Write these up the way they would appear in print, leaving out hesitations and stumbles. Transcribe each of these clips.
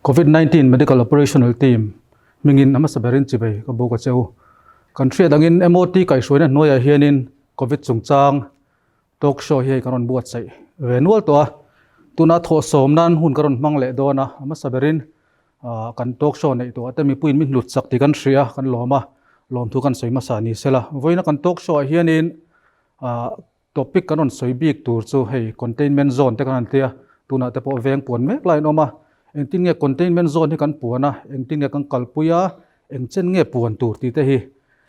Covid 19 Medical Operational Team hmingin a hmasa berin chivei ka buk a che u. Kan hriat angin MOT kaihhruaina hnuaiah hianin Covid chungchang talk show hi hei kan rawn buatsaih ve nual tawh a. Tuna thawhsawm nan hun ka rawn hmang leh dawn a, a hmasa berin kan talk show neih tawhah te mipuiin min hlut chak tih kan hria a, kan lawm a, lawmthu kan sawi hmasa ni sela. Vawiina kan talk show ah hianin Topic kan rawn sawi bik tur chu hei containment zone te kan han tia, tunah te pawh veng puan mek laiin awm a, engtin nge containment zone hi kan puan a, engtin nge kan kalpui a, eng chen nge puan tur tih te hi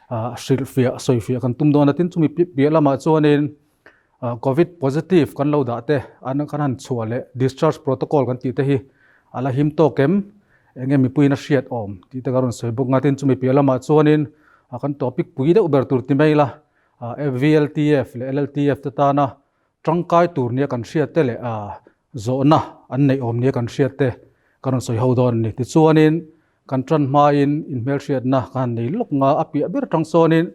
hrilhfiah, sawifiah kan tum dawn a, tin chumi piah lamah chuanin covid positive kan lo dah te an kan han chhuah leh discharge protocol kan tih te hi a la him tawk em, eng nge mipuiin a hriat awm tih te ka rawn sawi bawk a, tin chumi piah lamah chuanin kan topic pui deuh ber tur ti mai ila. VLTF leh LLTF te tana tangkai tur nia kan hriat te leh zawhna an neih awm nia kan hriat te kan rawn sawi ho dawn a ni. Tichuanin kan tan hmain inhmelhriatna kan han nei lawk nga, a piah ber atang sawnin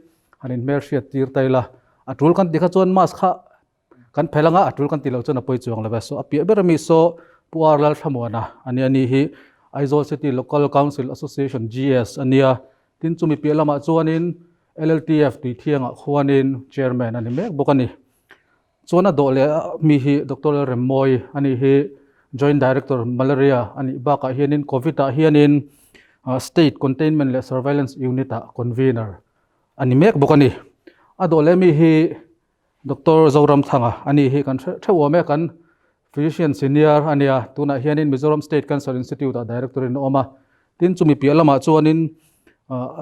han inhmelhriat tir ta ila, a tul kan tih kha chuan mask kha kan phelh anga a tul kan tih loh chuan a pawi chuang lo ve. So a piah ber ami saw Pu R Lalthlamuana a nia ni hi Aizawl City Local Council Association GS a nia. Tin chumi piah lamah chuanin LLTF Tuithiangah khuanin Chairman a ni mek bawk a ni. Chuan a dawh leh mi hi Doctor Lalremmawi a ni hi Joint Director Malaria a nih bakah hianin Covid ah hianin State Containment leh Surveillance Unit ah Convener a ni mek bawk a ni. A dawh leh mi hi Doctor Zoramthanga a ni hi kan hre theuh awm e, kan Physician Senior a nia, tunah hianin Mizoram State Cancer Institute ah Director in a awm a, tin chumi piah lamah chuanin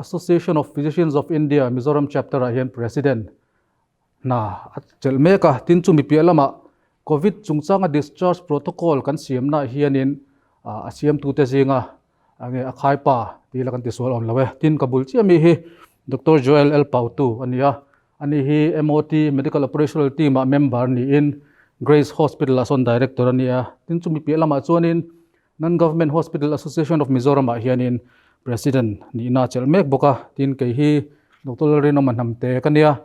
Association of Physicians of India Mizoram Chapter ah hian President hna a chelh mek a, tin chumi piah lamah Covid chungchanga discharge protocol kan siamnaah hianin a siamtute zinga nge a khaipa tih la kan tisual awm lo e, tin ka bul chiah mi hi Doctor Joel L Pautu a ni a. Ani hi MOT, Medical Operational Team ah member niin Grace Hospital ah sawn Director a ni a. Tin chumi piah lamah chuanin Non-Government Hospital Association of Mizoram ah hianin President nihna a chelh mek bawk a. Tin kei hi Doctor Lalrinawma Hnamte ka nia.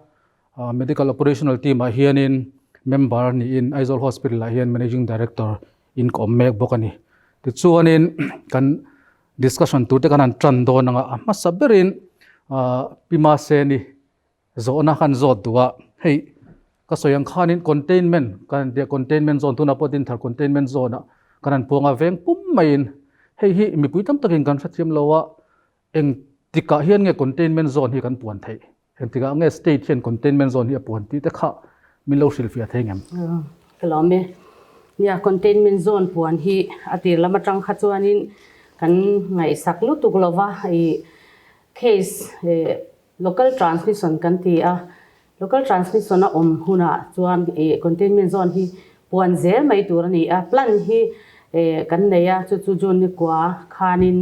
Medical Operational Team ah hianin member niin Aizawl Hospital ah hian Managing Director in ka awm mek bawk a ni. Tichuanin kan discussion tur te kan han tan dawn anga a hmasa berin Pi Maseni Zawhna kan zawt duh a, hei ka sawi ang khanin containment kan han tia containment zone tunah pawh Dinthar containment zone ah kan han puang a veng pum maiin hei hi mipui tam takin kan hrethiam lo a, eng tikah hian nge containment zone hi kan puan theih, eng tikah nge state hian containment zone hi a puan tih te kha min lo hrilhfiah thei ngem? Ka lawm e. Nia containment zone puan hi a tir lam atang kha chuanin kan ngaihsak lutuk lova i case Local transmission kan ti a, local transmission a awm hunah chuan ih containment zone hi puan zel mai tur a ni a, plan hi eh kan nei a, chu chu June ni kua khanin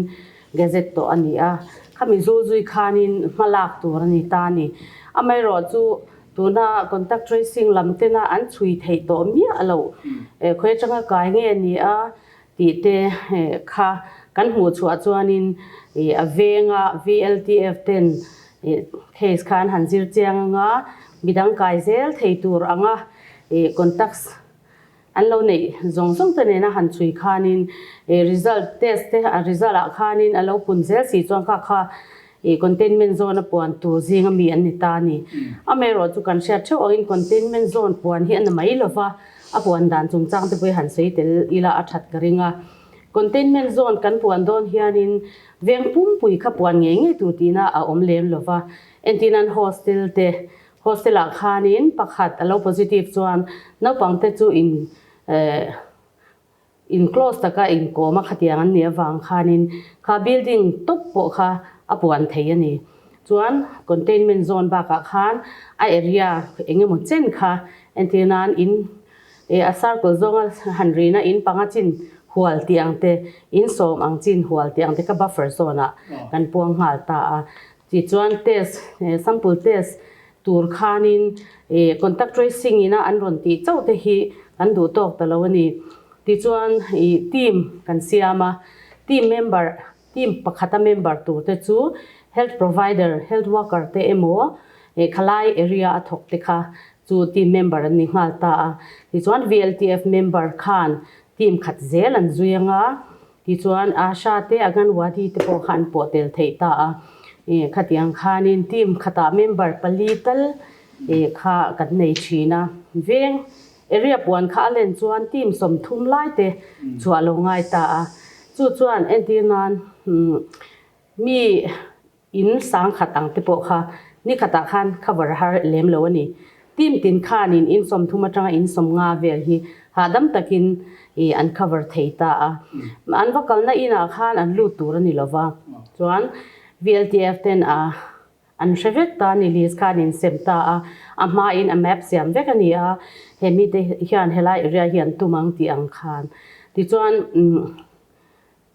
gazette tawh a ni a, khami zul zui khanin hma lak tur a ni ta a ni. Amaherawh chu tuna contact tracing lam tena an chhui theih tawh miah loh eh khawi atanga kai nge a ni a, Tih te kha kan hmuh chhuah chuanin a venga VLTF ten case kha an han zir chiang anga midang kai zel thei tur anga contacts an lo neih zawng zawng te nena han chhui khanin result test te a result ah khanin a lo pun zel si chuan kha kha containment zone a puan tur zinga mi an ni ta a ni. Amaherawhchu kan hriat theuh angin containment zone puan hi a na mai lova, A puan dan chungchang te pawh hi han sawi tel ila a that ka ring a. Containment zone kan puan dawn hianin veng pumpui kha puan ngei ngei tur tihna a awm lem lo va. Entirnan hostel te, hostel ah khanin pakhat a lo positive chuan naupang te chu in eh in close taka inkawm a khatiang an nih avang khanin kha building tawp pawh kha a puan thei a ni. Chuan containment zone bakah khan a area eng emaw chen kha entir nan in eh a circle zawnga han rina in panga chin hual tih ang te, in sawm ang chin hual tih ang te kha buffer zone ah kan puang nghal ta a. Tichuan test eh sample test tur khanin eh contact tracing ina an rawn tih chauh te hi kan duh tawk ta lo a ni. Tichuan ih team kan siam a, team member Team pakhata member turte chu health provider, health worker te emaw khalai area a thawk te kha chu team member an ni nghal ta a. Tichuan VLTF member khan team khat zel an zui anga, Tichuan Asha te Anganwadi te pawh kha an pawh tel theih ta a. Khatiang khanin team khatah member pali tal kha kan nei thin a. Veng area puan kha a len chuan team 30 lai te chhuah lo ngai ta a. Chu chuan entir nan mi In 10,000 ang te pawh kha nikhatah khan cover har lem lo a ni. Team tin khanin in 30 atanga in 50 vel hi hahdam takin an cover thei ta a. An va kalna inah khan an lut tur a ni lo va. Chuan VLTF ten a an hre vek ta a ni, list khan in sem ta a. A hmain a map siam vek a ni a, he mite hian helai area hi an tum ang tih ang khan. Tichuan.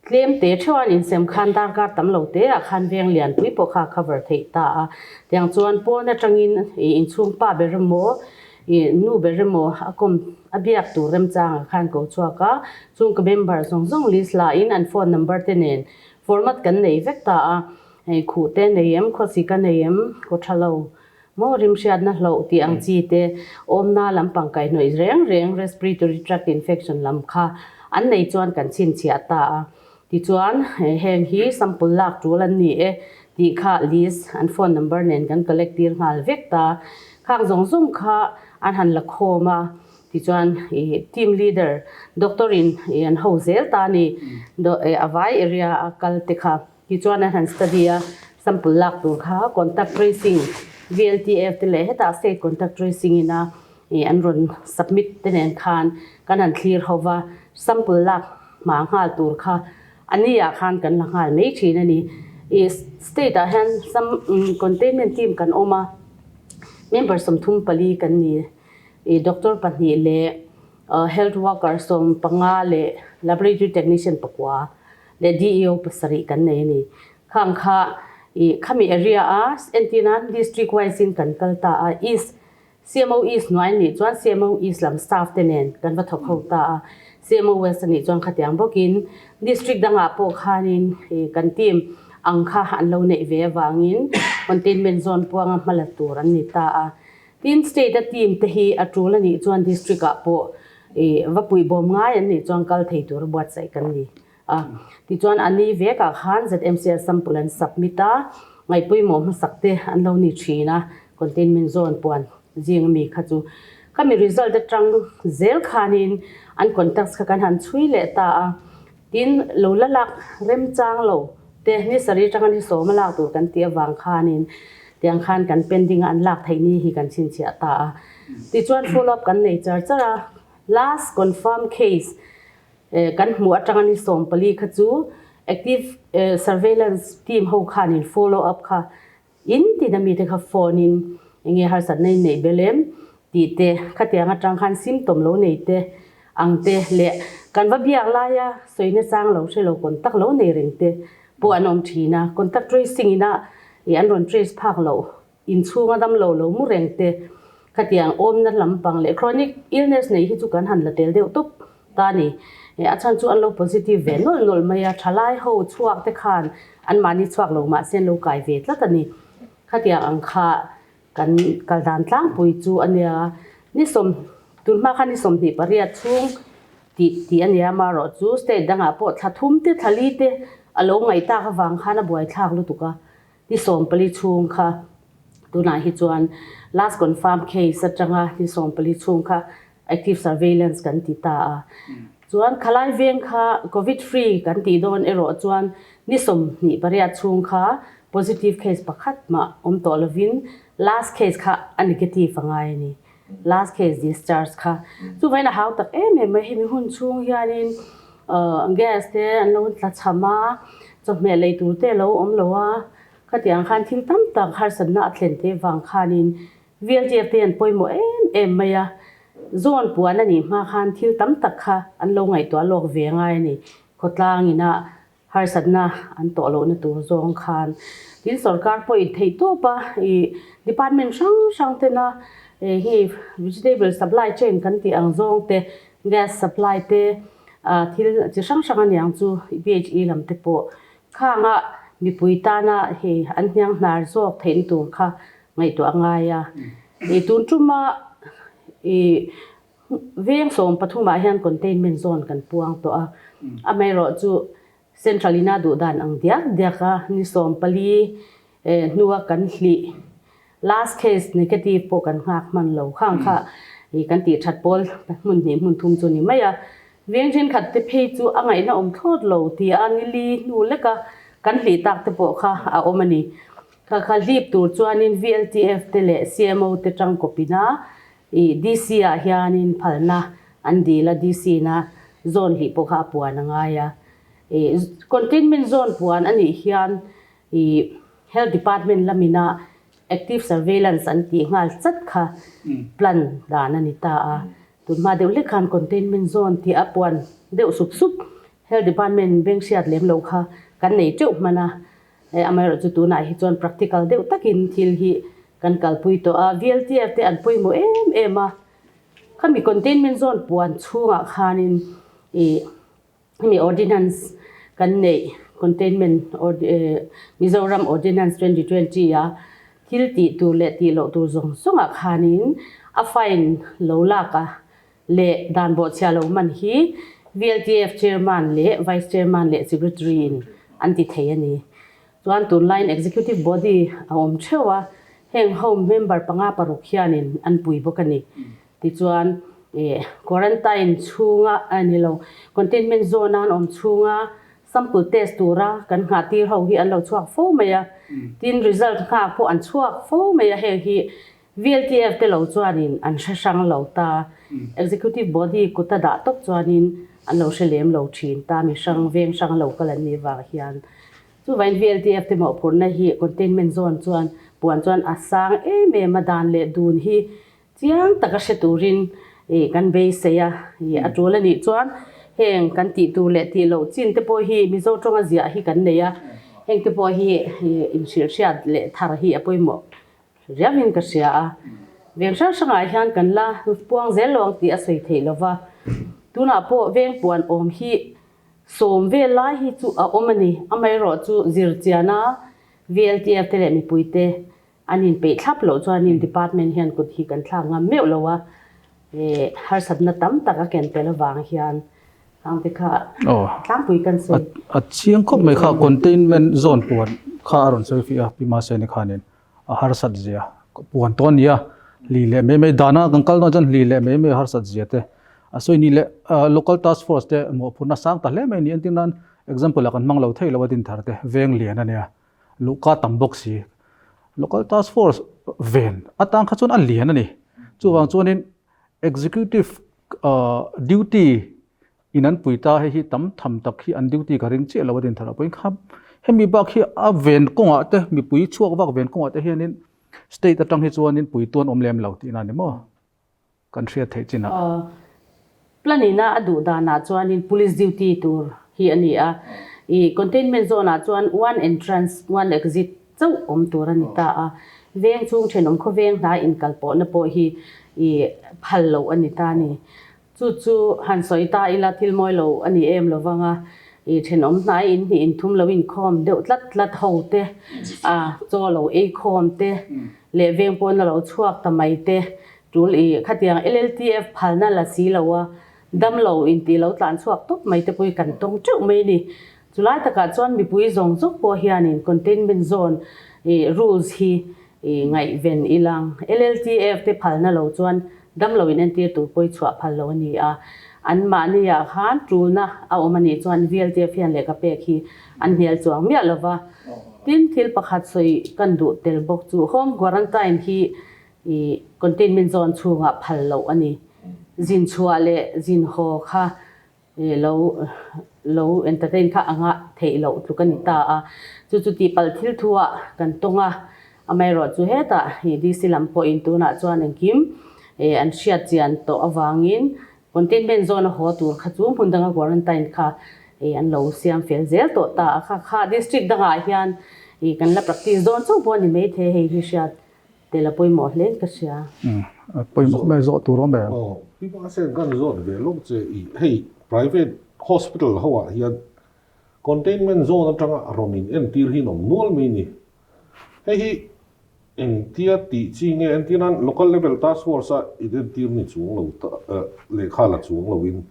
Tlem te theuhan insem khan darkar tam lo te ah khan veng lianpui pawh kha a cover theih ta a. Tiang chuan pawn atangin ih inchhung pa ber emaw ih nu ber emaw a kawm a biak tur remchangah khan ko chhuak a. Chung ka member zawng zawng list la in an phone number te nen format kan nei vek ta a. Hei khuh te nei em, khawsi ka nei em, kaw tha lo maw rimhriatna hloh tih ang chi te awmna lampang kaihhnawih reng reng respiratory tract infection lam kha an nei chuan kan chhinchhiah ta a. Tichuan heng hi sample lak tul an ni e tih kha list an phone number nen kan collect tir nghal vek ta. Khang zawng zawng kha an han la khawm a. Tichuan team leader doctor in an ho zel ta a ni. A vai area a kal te kha. Tichuan an han study a, sample lak tur kha contact tracing VLTF te leh hetah state contact tracing ina ih an rawn submit te nen khan kan han thlir ho va, sample lak hma nghal tur kha a ni ah khan kan la nghal mai thin a ni. Ih state ah hian sam containment team kan awm a, member 34 kan ni, ih doctor pahnih leh health worker 15 leh laboratory technician pakua. leh DEO pasarih kan nei a ni. Khang kha ih khami area a entir nan district wise in kan kal ta a, East CMO East hnuai anih chuan CMO East lam staff te nen kan va thawk ho ta a, CMO West anih chuan khatiang bawkin district dangah pawh khanin ih kan team ang kha an lo neih ve avangin containment zone puanga hmala tur an ni ta a. Tin state a team te hi a tul anih chuan district ah pawh ih va puihbawm ngai an nih chuan kal thei tur a buatsaih kan ni a. Tichuan a ni vek ah khan ZMCL sample an submit a, ngaihpawimawh hmasak te an lo ni thin a, containment zone puan zing ami kha chu. Khami result atang zel khanin an contacts kha kan han chhui leh ta a. Tin, lo la lak remchang lo te ni sarih atanga ni sawma lak tur kan tih avang khanin tiang khan kan pending a an lak theih ni hi kan chhinchhiah ta a. Tichuan follow up kan nei char char a, last confirm case kan hmuh atanga ni 14 kha chu active surveillance team ho khanin follow up kha In tina mite kha phone in enge harsatna in neih bel em tih te, khatiang atang khan symptom lo nei te ang te leh kan va biak laia sawina chang lo hre lo contact lo nei reng te pawh an awm thin a, contact tracing ina ih an rawn trace phak loh inchhunga dam lo lo mu reng te khatiang awmna lampang leh chronic illness nei hi chu kan han la tel deuh tawp Ta ni. A chhan chu an lo positive ve nawlh nawlh mai a, thalai ho chhuak te khan anmahni chhuak lo mahse an lo kai ve tlat a ni. Khatiang ang kha kan kal dan tlangpui chu a nia. Ni sawm, tun hma khan ni 28 chhung tih tih a nia, amaherawh chu state dangah pawh thla thum te thla li te a lo ngaih tak avang khan a buaithlak lutuk a. Ni 14 chhung kha tunah hi chuan last confirm case atanga ni 14 chhung kha Active surveillance kan ti ta a. Chuan khalai veng kha Covid free kan tih dawn erawh chuan ni 28 chhung kha positive case pakhat mah awm tawh lovin last case kha a negative a ngai a ni. Last case discharge kha. Chuvangin a hau tak em em mai hemi hun chhung hianin gas te an lo tla cham a, chawhmeh lei tur te a lo awm lo a, khatiang khan thil tam tak harsatna a thlen te vang khanin VLTF te an pawimawh em em mai a, zawn puan a nih hma khan thil tam tak kha an lo ngaihtuah lawk ve ngai a ni. Khawtlang ina harsatna an tawh lohna tur zawng khan tin sorkar pawh in theih tawp a, ih department hrang hrang tena hei vegetable supply chain kan tih ang zawng te, gas supply te, thil chi hrang hrang a niang chu BHE lam te pawh khanga mipui tana hei an hniang hnar zawk theihna tur kha ngaihtuah a ngai a. I tun tuma i veng 13 ah hian containment zone kan puang tawh a. Amaherawh chu. Central ina duh dan ang diak diak a ni 14 hnua kan hlih last case negative pawh kan nghak hman lo khang kha kan tih that pawl hmun hnih hmun thum chu ni mai a. Veng thenkhat te phei chu a ngaihna awm thlawt lo ti a ni li hnu leka kan hlih tak te pawh kha a awm a ni. Kha kha hlip tur chuanin VLTF te leh CMO te tangkawpina DC ah hianin phalna an dil a, DC na zone hlih pawh kha a puan a ngai a. Containment zone puan a nih hian Health Department lamina Active surveillance an tih nghal chat kha plan dan a ni ta a. Tunhma deuh hlek khan containment zone tih a puan deuh sup sup Health Department beng hriat lem lo kha kan nei teuh hman a. Amaherawhchu chu tunah hi chuan practical deuh takin thil hi kan kalpui tawh a. VLTF te an pawimawh em em a. Khami containment zone puan chhungah khanin ih Hemi Ordinance kan neih Containment Mizoram Ordinance 2020 a thil tih tur leh tih loh tur zawng zawngah khanin a fine lo lak a leh dan bawhchhia lo man hi VLTF Chairman leh Vice Chairman leh Secretary in an ti thei a ni. Chuan tunlaiin Executive Body a awm theuh a, heng ho member panga paruk hianin an pui bawk a ni. Tichuan, quarantine chhunga a ni lo, containment zone a an awm chhunga sample test tura kan nghah tir ho hi an lo chhuak fo mai a, tin result nghak pawh an chhuak fo mai a, heng hi VLTF te lo chuanin an hre hrang lo ta, executive body kuta dah tawp chuanin an lo hre lem lo thin ta, mi hrang veng hrang lo kal an nih vang hian. Chuvain VLTF te mawhphurhna hi containment zone chuan puan chuan a sang em em a, dan leh dun hi Chiang taka hre turin kan beisei a, a tul a nih chuan heng kan tih tur leh tih loh chin te pawh hi Mizo tawnga ziah hi kan nei a, heng te pawh hi inhrilhhriat leh thar hi a pawimawh riauin ka hria a. Veng hrang hrangah hian kan la puang zel lo ang tih a sawi theih lova, tunah pawh veng puan awm hi sawm vel lai hi chu a awm a ni, amaherawhchu zirchiana VLTF te leh mipuite An inpeih thlap loh chuanin department hian kut hi kan thlak ngam meuh lo a, harsatna tam tak a ken tel avang hian khangte kha tlangpui kan sawi. A chiang khawp mai kha containment zone puan kha a rawn sawi fih a, Pi Maseni khanin a harsat zia puan tawh a nia, hli leh mai mai dana kan kal dawn chuan hli leh mai mai harsat zia te a sawi ni leh local task force te mawhphurhna sang ta hle mai ni entir nan example ah kan hmang lo thei lo a dinthar te veng lian a nia. Luhka tam bawk si. Local Task Force ven atang kha chuan a lian a ni. Chuvang chuanin Executive duty in an pui ta hei hi tam tham tak hi an duty ka ring chiah lo a din thar ah pawhin kha hemi bak hi a ven kawngah te mipui chhuak vak ven kawngah te hianin state atang hi chuanin pui tuan awm lem lo tihna a ni maw? Kan hriat theih chin ah. Plan ina a duh danah chuanin police duty tur hi a ni a, i containment zone ah chuan one entrance one exit chauh awm tur a ni ta a, veng chung thenawm khawveng hnai inkal pawhna pawh hi i phal loh a ni ta a ni. Chu chu han sawi ta ila thil mawi lo a ni em lovang a, i thenawm hnai in hnih inthum lo inkhawm deuh tlat tlat ho te, a chaw lo ei khawm te leh veng pawhna lo chhuak ta mai te Tul i khatiang LLTF phalna la si lo a, damlo intih lo tlan chhuak tawp mai te pawh hi kan tawng teuh mai a ni. Chulai takah chuan mipui zawng zawng pawh hianin containment zone i rules hi i ngaihven ilang. LLTF te phalna lo chuan damlo in entir tur pawh hi chhuah phal lo a ni a. Anmahni ah khan tulna a awm a nih chuan VLTF hian lehkha pek hi an hnial chuang miah lo va. Tin, thil pakhat sawi kan duh tel bawk chu home quarantine hi I containment zone chhungah phal loh a ni. Zin chhuah leh zin haw kha lo lo entertain kha a ngah theih loh tluk a ni ta a. Chu chu tihpalh thil thu ah kan tawng a, amaherawh chu hetah i DC lam pawhin tunah chuan engkim an hriat chian tawh avangin containment zone a haw tur kha chu hmun danga quarantine kha an lo siam fel zel tawh ta a. Kha kha district dangah hian kan la practice dawn chauh pawh a ni maithei hei hi hriat. Tel a pawimawh hle ka hria. Pawimawh mai zawh tur awm em? Aw, pi mahse kan zawt ve lawk che i hei private hospital ho ah hian containment zone atanga rawn in entir hi an awm nual mai ni. Hei hi engtia tih chi nge entir nan local level task force a in entir ni chuang lo lehkha la chuang lo in.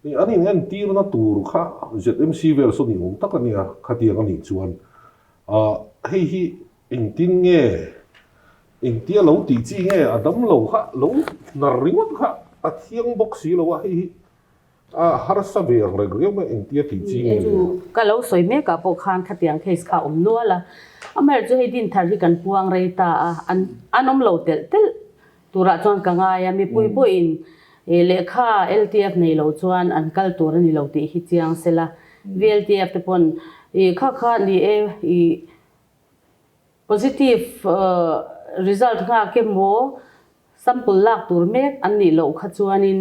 An in entirna tur kha ZMC vel saw ni awm tak a nia, khatiang a nih chuan hei hi engtin nge, engtia lo tih chi nge a dam lo kha lo hnar ringawt kha a thiang bawk si lo a, hei hi a harsa ve ang reng riau mai engtia tih chi nge le. Ka lo sawi mek ah pawh khan khatiang case kha a awm nual a, amaherawhchu hei Dinthar hi kan puang rei ta a, an awm lo telh telh Turah chuan ka ngai a, mipui pawhin lehkha LTF nei lo chuan an kal tur a ni lo tih hi chiang sela, VLTF te pawn kha kha ni e i positive result nghak emaw sample lak tur mek an nih loh kha chuanin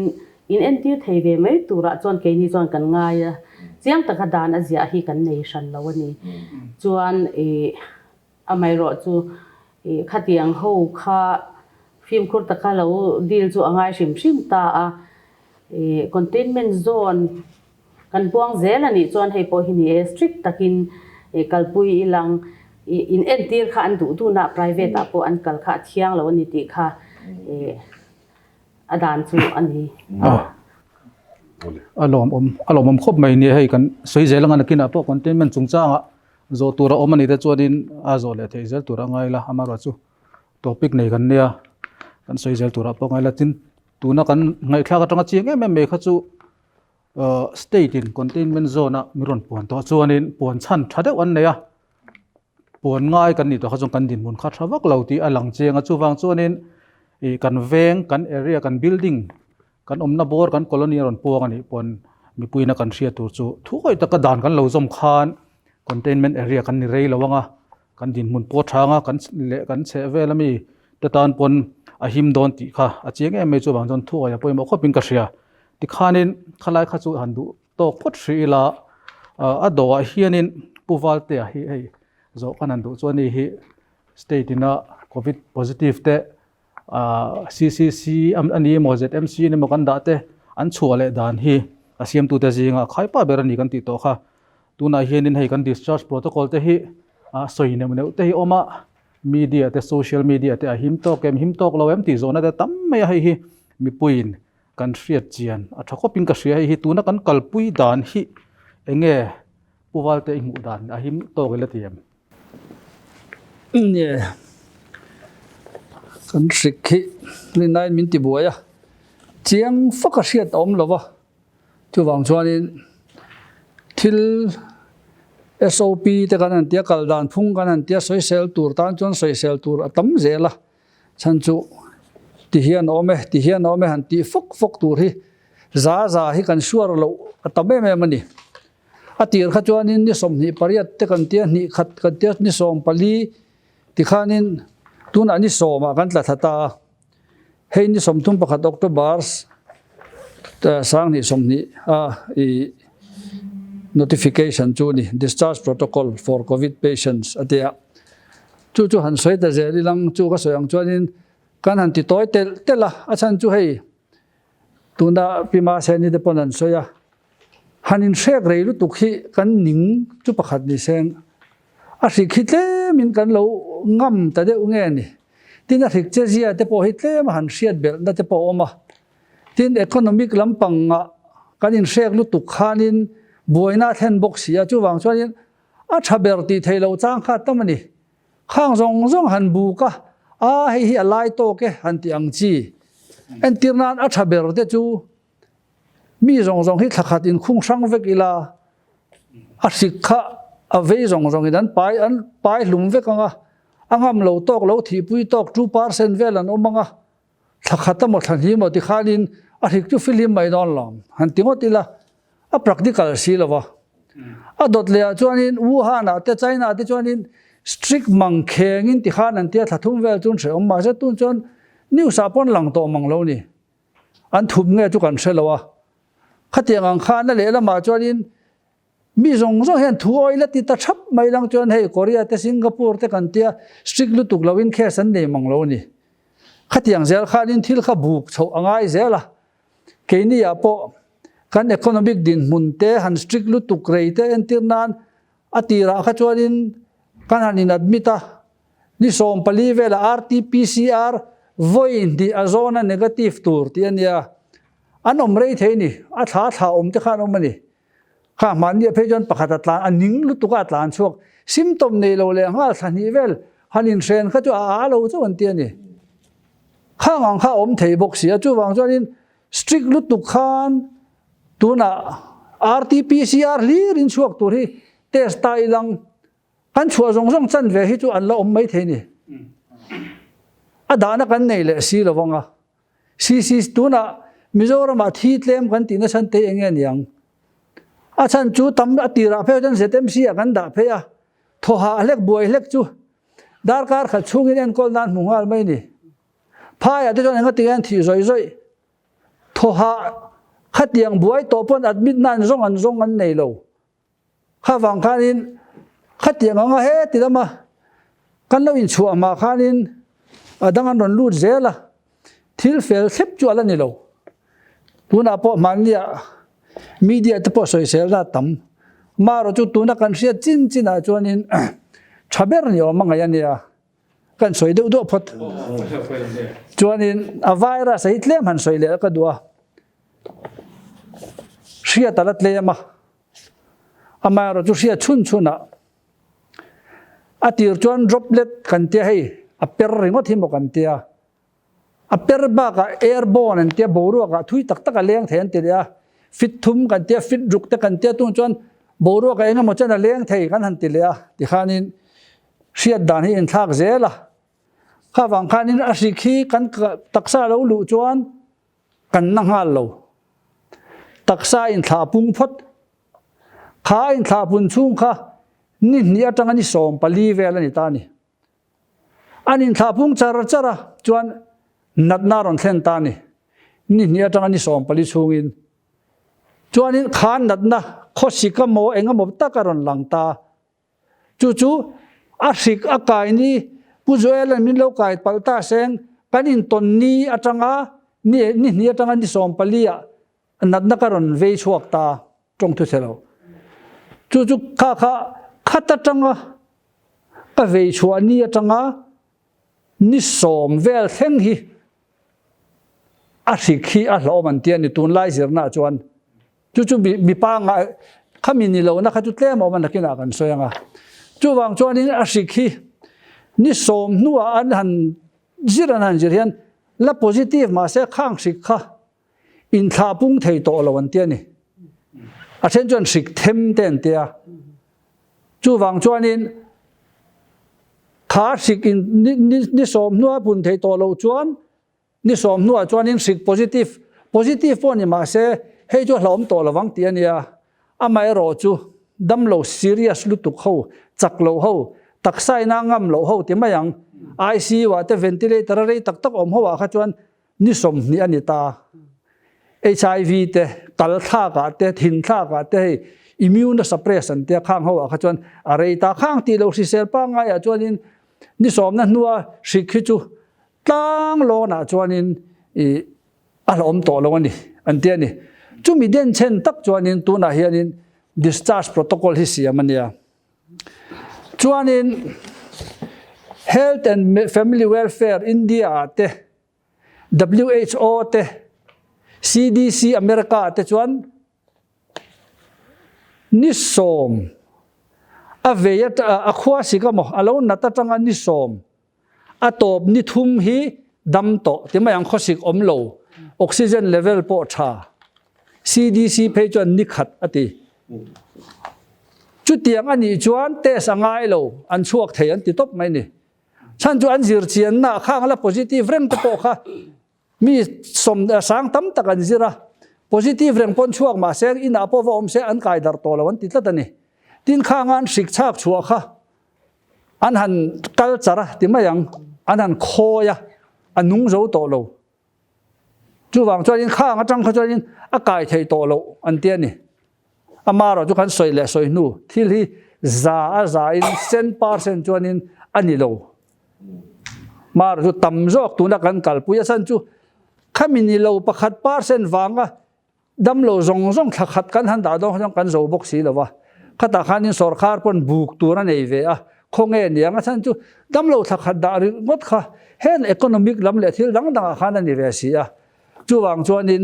in entir thei ve mai turah chuan keini chuan kan ngai a, chiang taka dan a ziah hi kan nei hran lo a ni. Chuan i. Amaherawhchu, i khatiang ho kha fimkhur taka lo deal chu a ngai hrim hrim ta a, i containment zone kan puang zel a nih chuan hei pawh hi ni e, strict takin i kalpui ilang, i in entir kha an duh duhna private ah pawh an kal kha a thiang lo a ni tih kha i a dan chu a ni. A lawmawm, a lawmawm khawp mai nia hei kan sawi zel anga nakinah pawh containment chungchangah Zawh tur a awm a nih te chuanin a zawh leh theih zel tur a ngai la, amaherawhchu topic nei kan nia kan sawi zel turah pawh a ngai la. Tin, tuna kan ngaihthlak atanga chiang em em mai kha chu ahh state in containment zone a mi rawn puan tawh chuanin puan chhan tha deuh an nei a, puan ngai kan nih tawh kha chuan kan dinhmun kha tha vak lo tih a lang chiang a, chuvang chuanin ih kan veng, kan area, kan building Kan awmna bawr kan colony a rawn puang a nih pawn mipuiin a kan hriat tur chu thuawih taka dan kan lo zawm khan containment area kan ni rei lo ang a, kan dinhmun pawh a thang a, kan leh kan chheh vel ami te tan pawn a him dawn tih kha a chiang em mai chuvang chuan thuawih a pawimawh khawpin ka hria. Tikhanin khalai kha chu han duh tawk phawt hrih ila a dawhah hianin Pu Valtea hi hei zawh kan han duh chuan hei hi state ina covid positive te CCC a ni emaw ZMC a ni emaw kan dah te an chhuah leh dan hi a siamtute zinga khaipa ber a ni kan tih tawh kha. Tunah hianin hei kan discharge protocol te hi a sawi neuh neuh te hi awm a, media te social media te a him tawk em him tawk lo em tih zawhna te tam mai a hei hi mipuiin kan hriat chian a tha khawpin ka hria hei hi tuna kan kalpui dan hi eng nge Pu Valte i hmuh dan a him tawk ila ti em? Nge kan hrik hi rinaiin min ti buai a, chiang fak a hriat a awm lo va, chuvang chuanin thil SOP te kan han tia kal dan phung kan han tia sawisel tur tan chuan sawisel tur a tam zel a, chhan chu ti hian a awm e ti hian a awm e han tih fawk fawk tur hi za za hi kan suar loh a tam em em a ni. A tir kha chuanin ni 28 te kan tia, hnih khat kan tia, ni 14 tikhanin tunah ni sawmah kan tla thla ta a. Hei ni 31 October 2020 a i notification chu ni, discharge protocol for covid patients a tia. Chu chu han sawi ta zel ilang chu ka sawi ang chuanin kan han ti tawi telh telh a, a chhan chu hei tuna Pi Mahseni te pawn an sawi a. Han inhrek rei lutuk hi kan ning chu pakhat ni seng. A hrik hi tlemin kan lo ngam ta deuh nge ni. Tin a hrik che zia te pawh hi tlem a han hriat belhna te pawh a awm a. Tin economic lampangah kan inhrek lutuk khanin buaina a thlen bawk si a, chuvang chuanin a tha ber tih theih loh chang kha tam a ni. Khang zawng zawng han buk a, a hei hi a lai tawk e han tih ang chi. Entir nan a tha ber te chu Mi zawng zawng hi thla khat inkhung hrang vek ila, a hrik kha a vei zawng zawngin an pai an pai hlum vek ang a, a ngam lo tawk lo thihpui tawk 2% vel an awm ang a, thla khat emaw thla hnih emaw tikhanin a hrik chu filim mai dawn lo han ti ngawt ila, a practical si lo va. A dawt leh ah chuanin Wuhan ah te China ah te chuanin strict mang khengin tikhan an tia thla thum vel chu an hrehawm mahse tun chuan news ah pawn lang tawh mang lo ni. An thup nge chu kan hre lo a. Khatiang ang khan a lehlamah chuanin mi zawng zawng hian thu awih la ti ta thap mai lang chuan hei Korea te Singapore te kan tia strict lutuk loin case an nei mang lo a ni. Khatiang zel khanin thil kha buk chhoh a ngai zel a. Keini ah pawh kan economic dinhmun te han strict lutuk rei te entir nan a tirah kha chuanin kan han in admit a, Ni 14 velah RT-PCR vawi hnih a zawna negative tur tih a nia. An awm rei thei a ni. A thla thla awm te kha an awm a ni. Kha hmanni ah phei chuan pakhat a tlan, a ning lutuk a a tlan chhuak. Symptom nei lo leh nghal thla hnih vel han inhren kha chu a a lo chauh an ti a ni. Khang ang kha a awm thei bawk si a, chuvang chuanin strict lutuk khan tunah RT-PCR hlir in chhuak tur hi test ta ilang Kan chhuah zawng zawng chan ve hi chu an la awm mai thei ni. A dahna kan nei leh si lo vang a. CC tunah Mizoramah thi tlem kan tih nasa te eng nge niang? A chhan chu tam a tirah phei chuan ZMC ah kan dah phei a, thawhah hlek buai hlek chu darkar khat chhungin enkawl nan hmu nghal mai ni. Phaiah te chuan engati an thih zawih zawih. Thawhah khatiang buai tawh pawn admit nan zawng an zawng an nei lo. Kha vang khanin khatiang anga heti lama kan lo inchhuah hma khanin a dang an rawn lut zel a, thil fel thlep chu a la ni lo. Tunah pawh hmannia media te pawh sawiselna a tam. Amaherawh chu tuna kan hriat chin chinah chuanin tha ber ni awm a ngaih a nia. Kan sawi deuh deuh phawt. Chuanin a virus a hi tlem han sawi leh ka duh a. Hriat a la tlem a. Amaherawh chu hriat chhun chhunah a tir chuan droplet kan tia hei a per ringawt hi maw kan tia. A per bakah airborne an tia boruakah thui tak tak a leng thei an ti leh a. Fit thum kan tia fit ruk te kan tia tung chuan boruakah eng emaw chen a leng thei kan han ti leh a. Tikhanin hriat dan hi inthlak zel a. Kha vang khanin a hrik hi kan taksa lo luh chuan Kan na nghal lo. Taksa inthlah pung phawt. Kha inthlah pun chhung kha ni hnih atanga ni 14 vel a ni ta a ni. An inthlah pung char char a chuan natna a rawn thlen ta a ni. Ni hnih atanga ni 14 chhungin. Chuanin kha natna khawsik emaw eng emaw tak a rawn lang ta. Chu chu a hrik a kai ni Pu Joel-a'n min lo kai palh ta seng kan intawn ni atanga ni ni hnih atanga ni 14 ah natna ka rawn vei chhuak ta tawng thu chhe lo. Chu chu kha kha khat atanga ka vei chhuah ni atanga ni 10 vel thleng hi a hrik hi a hlauhawm an ti a ni tunlai zirna ah chuan. Chu chu mipa ngah khami ni lohna kha chu tlem a awm a nakinah kan sawi ang a. Chuvang chuanin a hrik hi ni 10 hnuah an han zir an han zir hian la positive mahse khang hrik kha inthlah pung thei tawh lo an ti a ni. A then chuan hrik them te an ti a. Chuvang chuanin kha hrik in ni 10 hnuah pun thei tawh loh chuan Ni 10 hnuah chuanin hrik positive, positive pawh ni mah se hei chu a hlauhawm tawh lovang tih a nia. Amaherawh chu damlo serious lutuk ho, chak lo ho, taksa ina ngam loh ho ti mai ang. ICU ah te ventilator a rei tak tak awm ho ah kha chuan ni 20 a ni ta. HIV te, kal thlak ah te, thin thlak ah te hei immune suppress an tia khang ho ah kha chuan a rei ta. Khang tih loh hrisel pangngai ah chuanin ni 10 na hnua hrik hi chu Tlang lawnah chuanin i a hlawm tawh lo a ni, an ti a ni. Chumi denchhen tak chuanin tunah hianin discharge protocol hi siam a nia. Chuanin Health and Family Welfare India ah te, WHO te, CDC America ah te chuan ni 10 a vei a khua sik a maw a lo nat atanga ni 10 A tawp ni thum hi dam tawh ti mai ang khawsik awm lo, oxygen level pawh tha. CDC phei chuan ni khat a ti. Chutiang a nih chuan test a ngai lo, an chhuak thei an ti tawp mai ni. Chhan chu an zir chianna ah khang la positive reng te pawh kha mi sawm sang tam tak an zir a, positive reng pawn chhuak mah se inah pawh va awm se an kai darh tawh lo an ti tlat a ni. Tin khang an hrik chhak chhuah kha An han kal char a ti mai ang, an han khawi a, a nung zo tawh lo. Chuvang chuanin khang atang kha chuanin a kai thei tawh loh an ti a ni. Amaherawh chu kan sawi leh sawi hnu thil hi za a za in cent percent chuanin a ni lo. Amaherawh chu tam zawk tuna kan kalpui a chhan chu khami ni lo pakhat percent vanga Damlo zawng zawng thla khat kan han dah dawn kha chuan kan zo bawk si lo va, khatah khanin sawrkhar pawn buk tur a nei ve a, khawnge niang a chhan chu damlo thla khat dah ringawt kha hen economic lam leh thil dang dangah khan a ni ve si a. Chuvang chuanin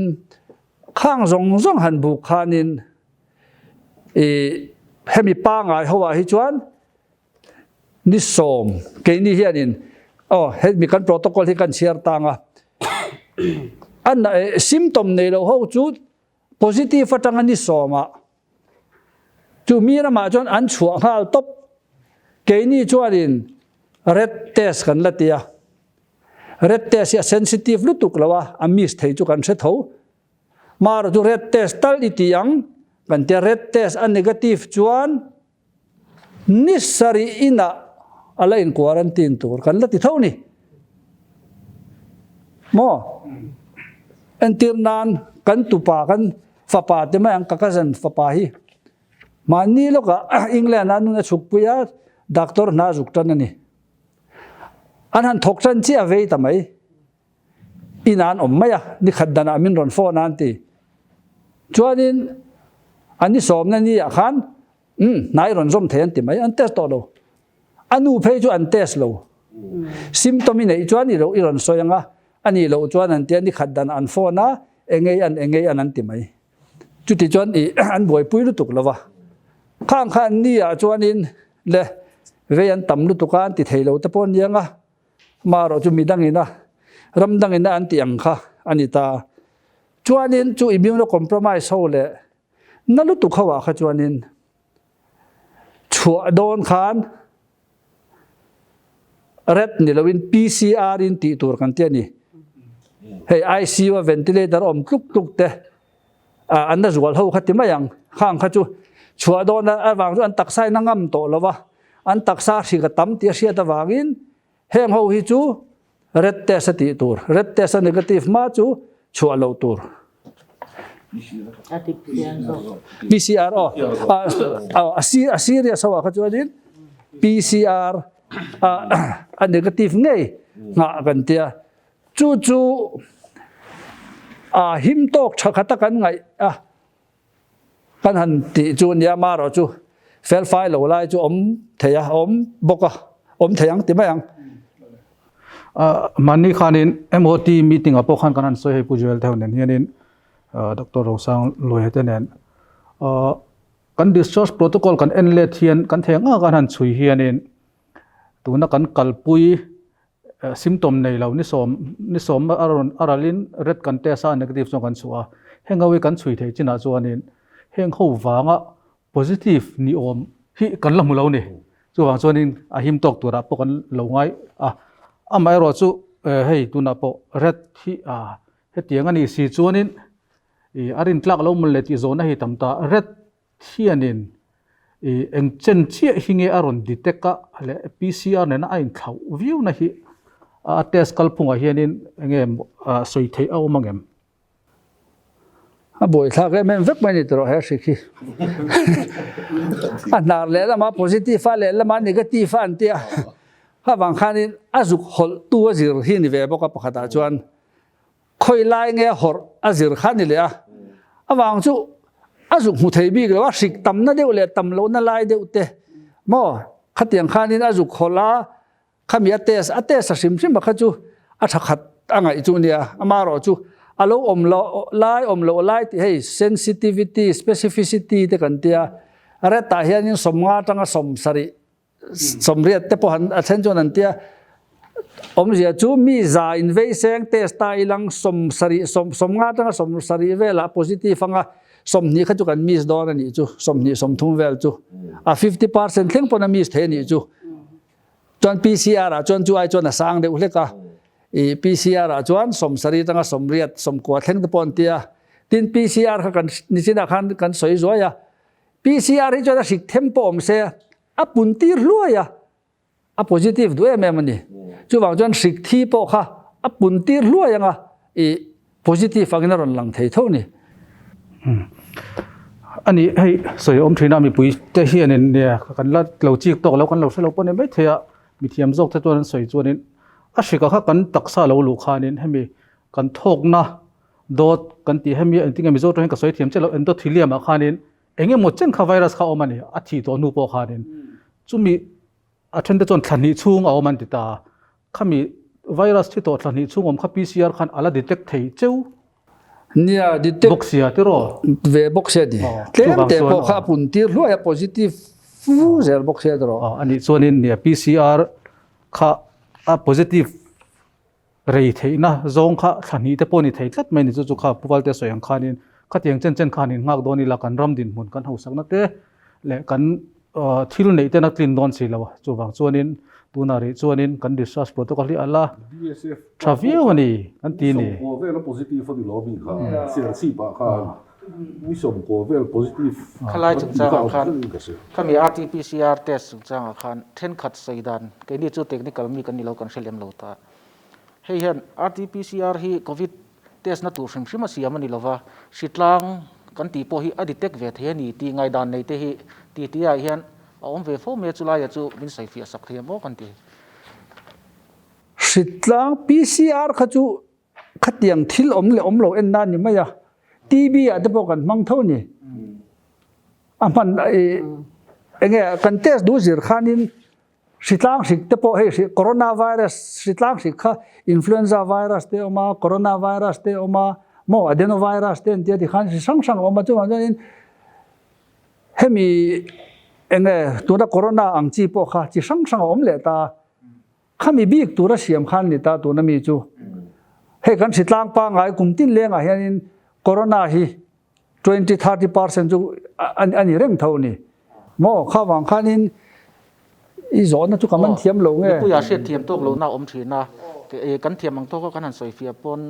Khang zawng zawng han buk khanin i hemi pangai ho ah hi chuan ni sawm keini hianin aw hemi kan protocol hi kan chhiar tang a an symptom nei lo ho chu positive atanga ni sawmah chu mi ramah chuan an chhuah nghal tawp keini chuanin red test kan la ti a red test hi a sensitive lutuk lo a a miss thei chu kan hre tho mara chu red test tal i ti ang kan tia red test a negative chuan Ni sarih inah a la in quarantine tur kan la ti tho ni maw? Entir nan kan tupa kan fapa te mai ang ka cousin fapa hi mahni lawkah England ah nun a chhuk pui a doctor hna zuk tan a ni. An han thawk tan chiah a vei ta mai. Inah an awm mai a, ni khat danah min rawn phone a an ti. Chuanin an ni sawmna ni ah khan umm hnai rawn zawm thei an ti mai, an test tawh lo. A nu phei chu an test lo. Symptom i neih chuan i lo i rawn sawi ang a, a nih loh chuan an tia ni khat danah an phone a, engei an engei an an ti mai. Chuti chuan i an buaipui lutuk lo va. Khang kha an ni ah chuanin le vei an tam lutuk a an ti thei lo te pawh an niang a, Amaherawh chu midangin a ram dangin a an tih ang kha a ni ta. Chuanin chu immunocompromise ho leh na lutuk ho ah kha chuanin chhuah dawn khan red ni loin PCR in tih tur kan ti a ni. Hei ICU a ventilator awm tluk tluk te an la zual ho kha ti mai ang. Khang kha chu chhuah dawn avang chu an taksa in a ngam tawh lo va, an taksa hrik a tam tih a hriat avangin heng ho hi chu red test a tih tur, red test a negative hma chu chhuah loh tur. PCR aw, a serious ho ah kha chuanin PCR a negative ngei nghah kan tia. Chu chu a him tawk tha khata kan ngaih a, kan han tih chu nia marawh chu fel fai lo lai chu awm thei a, awm bawk a, awm thei ang ti mai ang. Mahni khanin MOT meeting ah pawh khan kan han sawi hei Pu Joel te ho nen hianin Doctor Rosang Luaia te nen kan discharge protocol kan en let hian kan thei ang ang a kan han chhui hianin tuna kan kalpui Symptom nei lo ni sawm ni sawm a rawn a ralin red kan test a negative chuan kan chhuah a, heng ho hi kan chhui theih chinah chuanin heng ho vanga positive ni awm hi kan la hmu lo ni. Chuvang chuanin a him tawk turah pawh kan lo ngai a, amaherawh chu hei tunah pawh red hi a hetiang a nih si chuanin ih a rintlak lo mawn le tih zawhna hi tam ta, red Thianin i eng chen chiah hi nge a rawn detect a leh PCR nena a inthlauh viau na hi a test kalphungah hianin enge sawi theih a awm angem? A buaithlak em em vek mai ni tawh he hrik hi. A hnar lehlamah positive a lehlamah negative a an tia. Khavang khanin a zuk hawlh tu a zir hi ni ve bawk a pakhatah chuan. Khawi lai nge hawrh a zir kha ni leh a, avang chu a zuk hmu thei bik lo a, hrik tamna deuh leh tam lohna lai deuh te maw khatiang khanin a zuk hawlh a, khami a test a test a hrim hrim a kha chu a tha khat a ngaih chu nia, amaherawh chu a lo awm loh lai awm loh lai tih hei sensitivity specificity te kan tia, ret ah hianin sawmnga atanga sawmsarih Sawmriat te pawh han a then chuan an tia awmzia chu mi za in vei seng test ta ilang sawm sarih sawm sawmnga atanga sawm sarih velah positive anga sawmhnih kha chu kan miss dawn a nih chu sawmhnih sawmthum vel chu a 50% thleng pawn a miss thei a nih chu chuan PCR ah chuan chu ai chuan a sang deuh hlek a i PCR ah chuan sawm sarih atanga sawmriat sawmkua thleng te pawh an tia tin PCR kha kan nichinah khan kan sawi zuai a PCR hi chuan a hrik them pawh awm se a pun tir hluai a, a positive duh em em a ni. Chuvang chuan hrik thi pawh kha a pun tir hluai anga i positive angin a rawn lang thei tho ni. A ni, hei sawi awm thin a mipui te hianin nia kan la lo chik tawk lo kan lo hre lo pawh ni mai thei a, mithiam zawk te chuan an sawi chuanin a hrikah kha kan taksa lo luh khanin hemi kan thawkna Dawt kan tih hemi engtin nge Mizo tawngin ka sawi thiam chiah lo endothelium ah khanin eng emaw chen kha virus kha a awm a ni a thih tawh hnu pawh khanin chumi a then te chuan thla hnih chhung a awm an ti ta khami virus thi tawh thla hnih chhung awm kha PCR khan a la detect thei cheu. Nia, detect bawk sia tiraw? Ve bawk sia ni. Tlem te pawh kha a pun tir hluai a positive fu zel bawk sia tiraw? Anih chuanin nia PCR kha a positive rei theihna zawng kha thla hnih te pawh ni thei tlat mai ni chu chu kha Pu Valte sawi ang khanin khatiang chen chen khan in nghak dawn ila kan ram dinhmun kan hausakna te leh kan thil neih ten a tlin dawn si lo a chuvang chuanin tunah rih chuanin kan discharge protocol hi a la tha viau a ni kan ti ni. Sawmkaw vel a positive a ni lo mi kha Serchhip ah khan mi sawmkaw vel positive Khalai chungchangah khan khami RT-PCR test chungchangah khan thenkhat sawi dan keini chu technical mi kan ni lo kan hre lem lo ta. Hei hian RT-PCR hi covid test na tur hrim hrim a siam a ni lova, hritlang kan tih pawh hi a detect ve thei a ni tih ngaihdan nei te hi ti ti ah hian a awm ve fo mai a, chulaiah chu min sawifiah sak thei ang maw kan ti. Hritlang PCR kha chu khatiang thil awm leh awm lo en nan ni mai a, TB ah te pawh kan hmang tho a ni. A hman enge kan test duh zir khanin Hritlang hrik te pawh hei hri corona virus hritlang hrik kha influenza virus te a awm a, corona virus te a awm a, maw adenovirus te an tia tikhan hri hrang hrang a awm a chuvang chuanin hemi eng nge tuna corona ang chi pawh kha chi hrang hrang a awm leh ta khami bik tura siam khan ni ta tuna mi chu hei kan hritlang pangngai kum tin lengah hianin corona hi 20 30 percent chu a ni reng tho ni maw kha vang khanin i zawhna chu ka man thiam lo nge mipuia hriat thiam tawk lohna awm thin a kan thiam ang tawka kan han sawi fiah pawn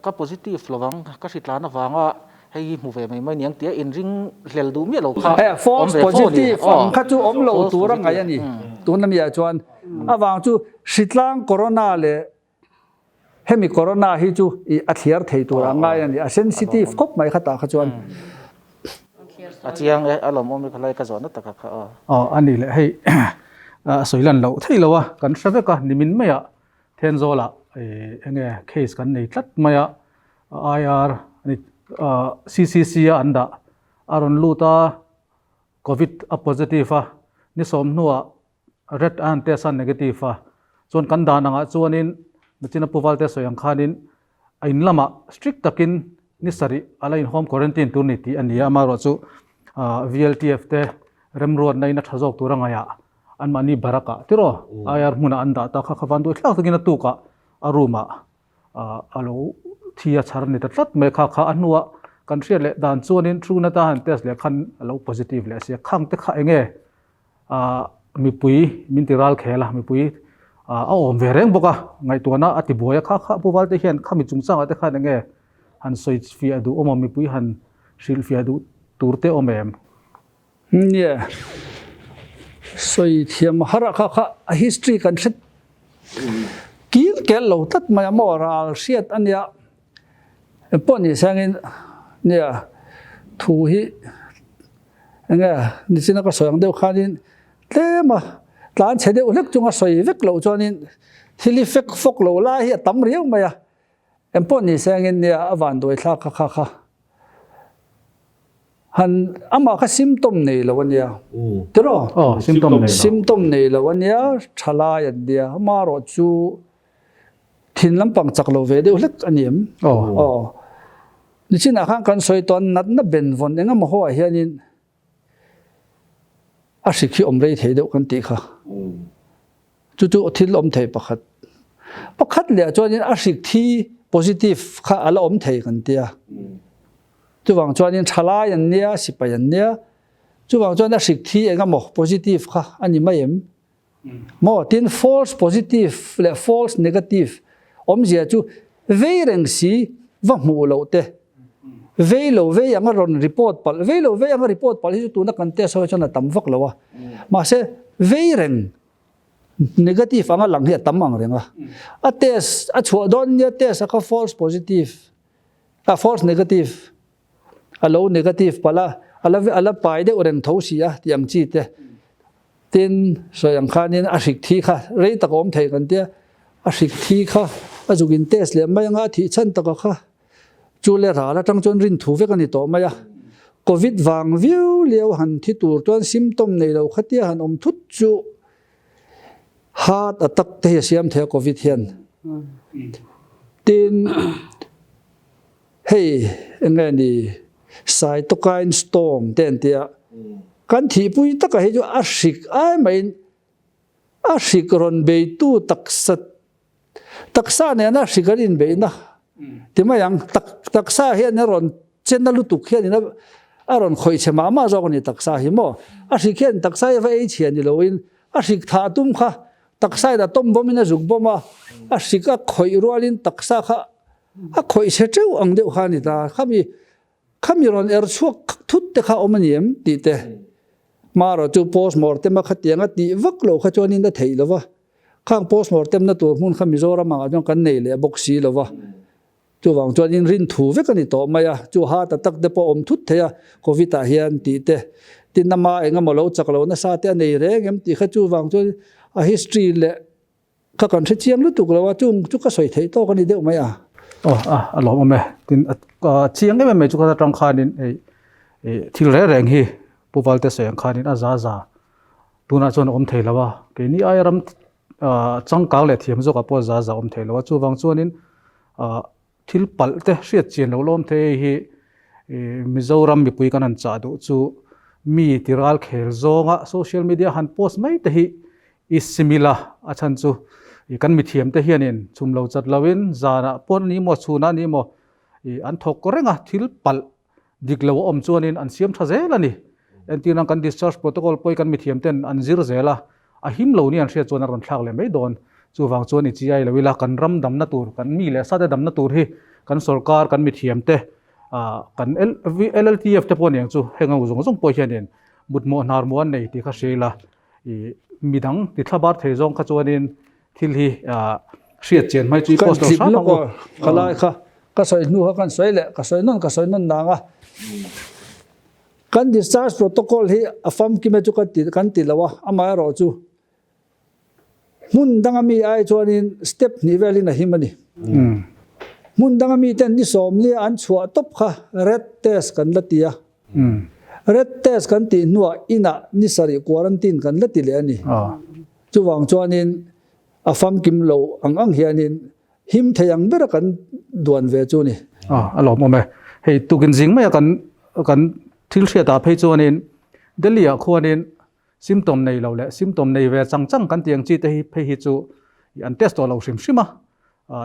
ka positive lovang ka hritlan avanga hei hi hmu ve mai mai niang tia inring hlel duh miah lo kha false positive ang kha chu awm lo tur a ngaih a ni tuna mi ah chuan avang chu hritlang corona leh Hemi corona hi chu i a thliar thei tur a ngai a ni, a sensitive khawp mai kha tah kha chuan. A chiang e, a lawmawm i khalai ka zawhna taka kha aw. Aw a ni leh hei a sawi lan loh theih lo a, kan hre vek a, nimin maiah Thenzawl-ah enge case kan nei tlat mai a, IR CCC a an dah a rawn lut a, Covid a positive a, ni sawm hnuah Red a han test a negative a, chuan kan dan angah chuanin Nachina Pu Valte sawi ang khanin a in lamah strict takin ni sarih a la in home quarantine tur ni tih a ni a, amaherawhchu VLTF te remruatna in a tha zawk tur a ngaihah anmahni barak ah tiraw IR hmunah an dah ta kha kha van duh thlak takin a tukah a room ah a lo thi a chhar ni ta tlat mai kha kha a hnuah kan hriat leh dan chuanin true nata han test leh khan a lo positive leh sia khang te kha enge mipui min ti ral khel a, mipui a awm ve reng bawk a, ngaihtuahna a ti buai a, kha kha Pu Valte hian khami chungchangah te khan enge han sawi fiah duh awm a, mipui han hrilh fiah duh tur te awm em? Nia, sawi thiam har a kha kha a history kan hre kil kel lo tlat mai a maw ral hriat a nia. Pawh ni sangin nia thu hi enge nichina ka sawi ang deuh khanin tlem a tlan chhe deuh hlek chunga sawi vek loh chuanin thil hi fek fawk lo lai hi a tam riau mai a engpawh ni sangin nia a van duai thlak kha kha kha han amah kha symptom nei lo ania tiraw symptom nei lo symptom nei lo ania thalai an nia amarawh chu Thin lampang chak lo ve deuh hlek a ni em? Aw. Nichinah khan kan sawi tawh a, natna benvawn eng emaw ho ah hianin a hrik hi awm rei thei deuh kan tih kha. Chu chu thil awm thei pakhat. Pakhat leh ah chuanin a hrik thi positive kha a la awm thei kan tia. Chuvang chuanin thalai an nia, sipai an nia. Chuvang chuan a hrik thi eng emaw positive kha a ni mai em? Maw? Tin, false positive leh false negative awmzia chu vei reng si va hmuh loh te, vei lo vei anga rawn report palh, vei lo vei anga report palh hi chu tuna kan test ho hi chuan a tam vak lo a. Mahse, vei reng negative anga lang hi a tam ang reng a. A test a chhuah dawn nia test a kha false positive, a false negative a lo negative palh a, a la a la pai deuh reng tho si a tih ang chi te. Tin, sawi ang khanin a hrik thi kha rei tak a awm thei kan tia, a hrik thi kha a zuk in test leh mai anga a thih chhan taka kha chu le ral atang chuan rin thu vek a ni tawh mai a. Covid vang viau liau han thi tur chuan symptom nei lo khatia han awm thut chu heart attack te hi a siam thei a covid hian. Tin. Hei enge ni cytokine storm te an tia kan thihpui taka hi chu a hrik ai maiin a hrik rawn beitu taksa taksa nena hrik an inbeihna ti mai ang tak taksa hian a rawn chena lutuk hian in a rawn khawih chhe mah mah zawk a ni taksa hi maw a hrik hian taksa hi va ei chhia ni loin a hrik thah tum kha taksa in a tawm bawmin a zuk bawm a a hrik a khawih rualin taksa kha A khawih chhe teuh ang deuh kha a ni ta. Khami, khami rawn er chhuak thut te kha awm a ni em tih te. Hmarawh chu postmortem a khatiang a tih vak loh kha chuanin a theih lo va. Khang postmortem na tur hmun kha Mizoram angah chuan kan nei leh bawk si lo va. Chuvang chuanin rinthu vek a ni tawh mai a, chu heart attack te pawh a awm thut thei a, Covid ah hian tih te. Tin ama engemaw lo chak lo nasa te a nei reng em tih kha chuvang chuan a history leh Ka kan hre chiang lutuk lo a, chung chu ka sawi theih tawk a ni deuh mai a. Aw a, a lawmawm e. Tin, a chiang em em mai chu ka atang khanin hei thil reng reng hi Pu Valte sawi ang khanin a za za tunah chuan a awm thei lo a, keini aia ram changkang leh thiam zawkah pawh a za za a awm thei lo a, chuvang chuanin thil palh te hriat chian lo lawm thei hei hi Mizoram mipui kan han chah duh chu mi tiral khel zawnga social media han post mai te hi i simila a chhan chu i kan mithiam te hianin chhum lo chat loin zanah pawh ni maw chhunah ni maw i an thawk reng a thil palh dik lo a awm chuanin an siam tha zel a ni. Entir nan kan discharge protocol pawh hi kan mithiam ten an zir zel a, a him lo ni an hriat chuan a rawn thlak leh mai dawn. Chuvang chuan i chiai lo ila kan ram damna tur, kan mi leh sate damna tur hi kan sorkar, kan mithiam te, kan LLTF te pawh aniang chu heng ho zawng zawng pawh hianin mutmawh hnar maw an nei tih kha hria ila i midang ti thlabar thei zawng kha chuanin thil hi hriat chian mai chu i post lo hram ang u. Ka lai kha ka sawi hnu kha kan sawi leh ka sawi nawn ka sawi nawn nang a. Kan discharge protocol hi a famkime chu ka ti kan ti lo a, amaherawh chu hmun danga mi ai chuanin step hnih velin a him a ni. Hmun danga miten ni sawmnia an chhuah tawp kha red test kan la ti a. Red test kan tih hnuah inah ni sarih quarantine kan la ti leh a ni. Chuvang chuanin a famkim lo ang ang hianin him thei ang bera kan duan ve chu a ni. A lawmawm e. Hei tukin zing maia kan kan thil hriatah phei chuanin Delhi ah khuanin symptom nei lo leh symptom nei ve chang chang kan tih ang chi te hi phei hi chu an test tawh lo hrim hrim a.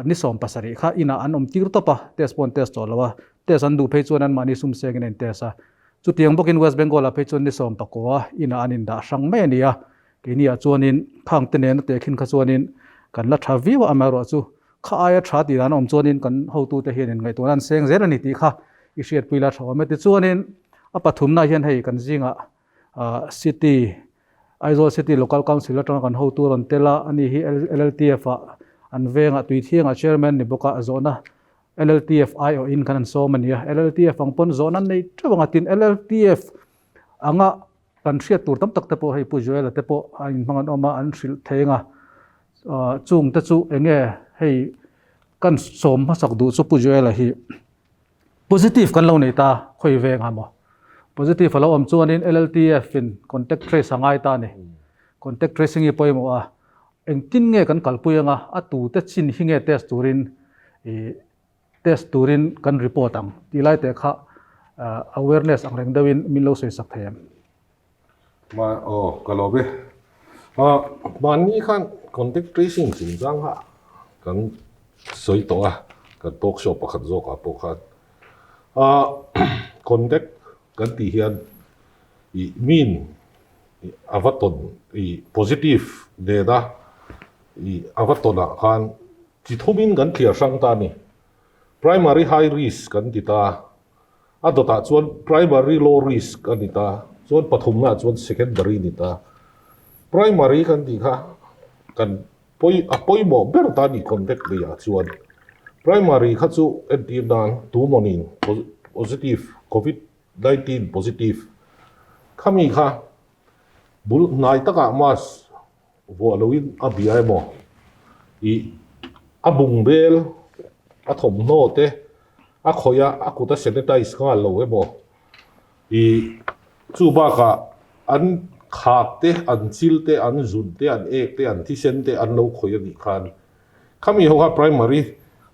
Ni 17 kha inah an awm tir tawp a, test pawh an test tawh lo a, test an duh phei chuan anmahni sum sengin an in test a. Chutiang bawkin West Bengal-ah phei chuan ni 19 inah an indah hrang mai a ni a, keiniah chuanin khang te nena tehkhin kha chuanin kan la tha viau a, amaherawhchu kha aia tha tih dan a awm chuanin kan hotute hian inngaihtuahna an seng zel a ni tih kha i hriatpui la tha awm e. Tichuanin a pathumna hian hei kan zingah City Aizawl City Local Council atanga kan hotu rawn tel a, ani hi LLTF ah an vengah Tuithiangah Chairman ni bawk a, a zawhna LLTF aiawhin kan han sawm a ni a, LLTF ang pawn zawhna an nei teuh ang a, tin LLTF anga kan hriat tur tam tak te pawh hei Pu Joel-a te pawh a inhmang an awm a, an hrilh thei ang a, chung te chu enge hei kan sawm hmasak duh chu Pu Joel-a hi. Positive kan lo nei ta, khawi veng ha maw? Positive a lo awm chuanin LLTF in contact trace a ngai ta a ni. Contact tracing hi pawimawh a, engtin nge kan kalpui anga a tute chin hi nge test turin i test turin kan report ang tih lai te kha awareness ang reng deuhin min lo sawi sak thei em? Ma aw ka lo be. Ah mahni khan contact tracing chungchang kha kan sawi tawh a, kan talk show pakhat zawkah pawh khan ah contact kan tih hian ih min a va tawn ih positive nena ih a va tawnah khan chi thumin kan thliar hrang ta a ni. Primary high risk kan ti ta a. A dawtah chuan primary low risk a ni ta, chuan pathumnaah chuan secondary a ni ta. Primary kan tih kha kan pawi a pawimawh ber ta a ni contact leiah chuan. Primary kha chu entir nan tumawnin positive covid 19 positive khami kha bul hnai takah mask vuah loin a bia emaw ih a bung bel a thawmhnaw te a khawih a, a kut a sanitize nghal lo emaw ih chu bakah an khak te, an chil te, an zun te, an ek te, an thisen te an lo khawih a nih khan khami ho kha primary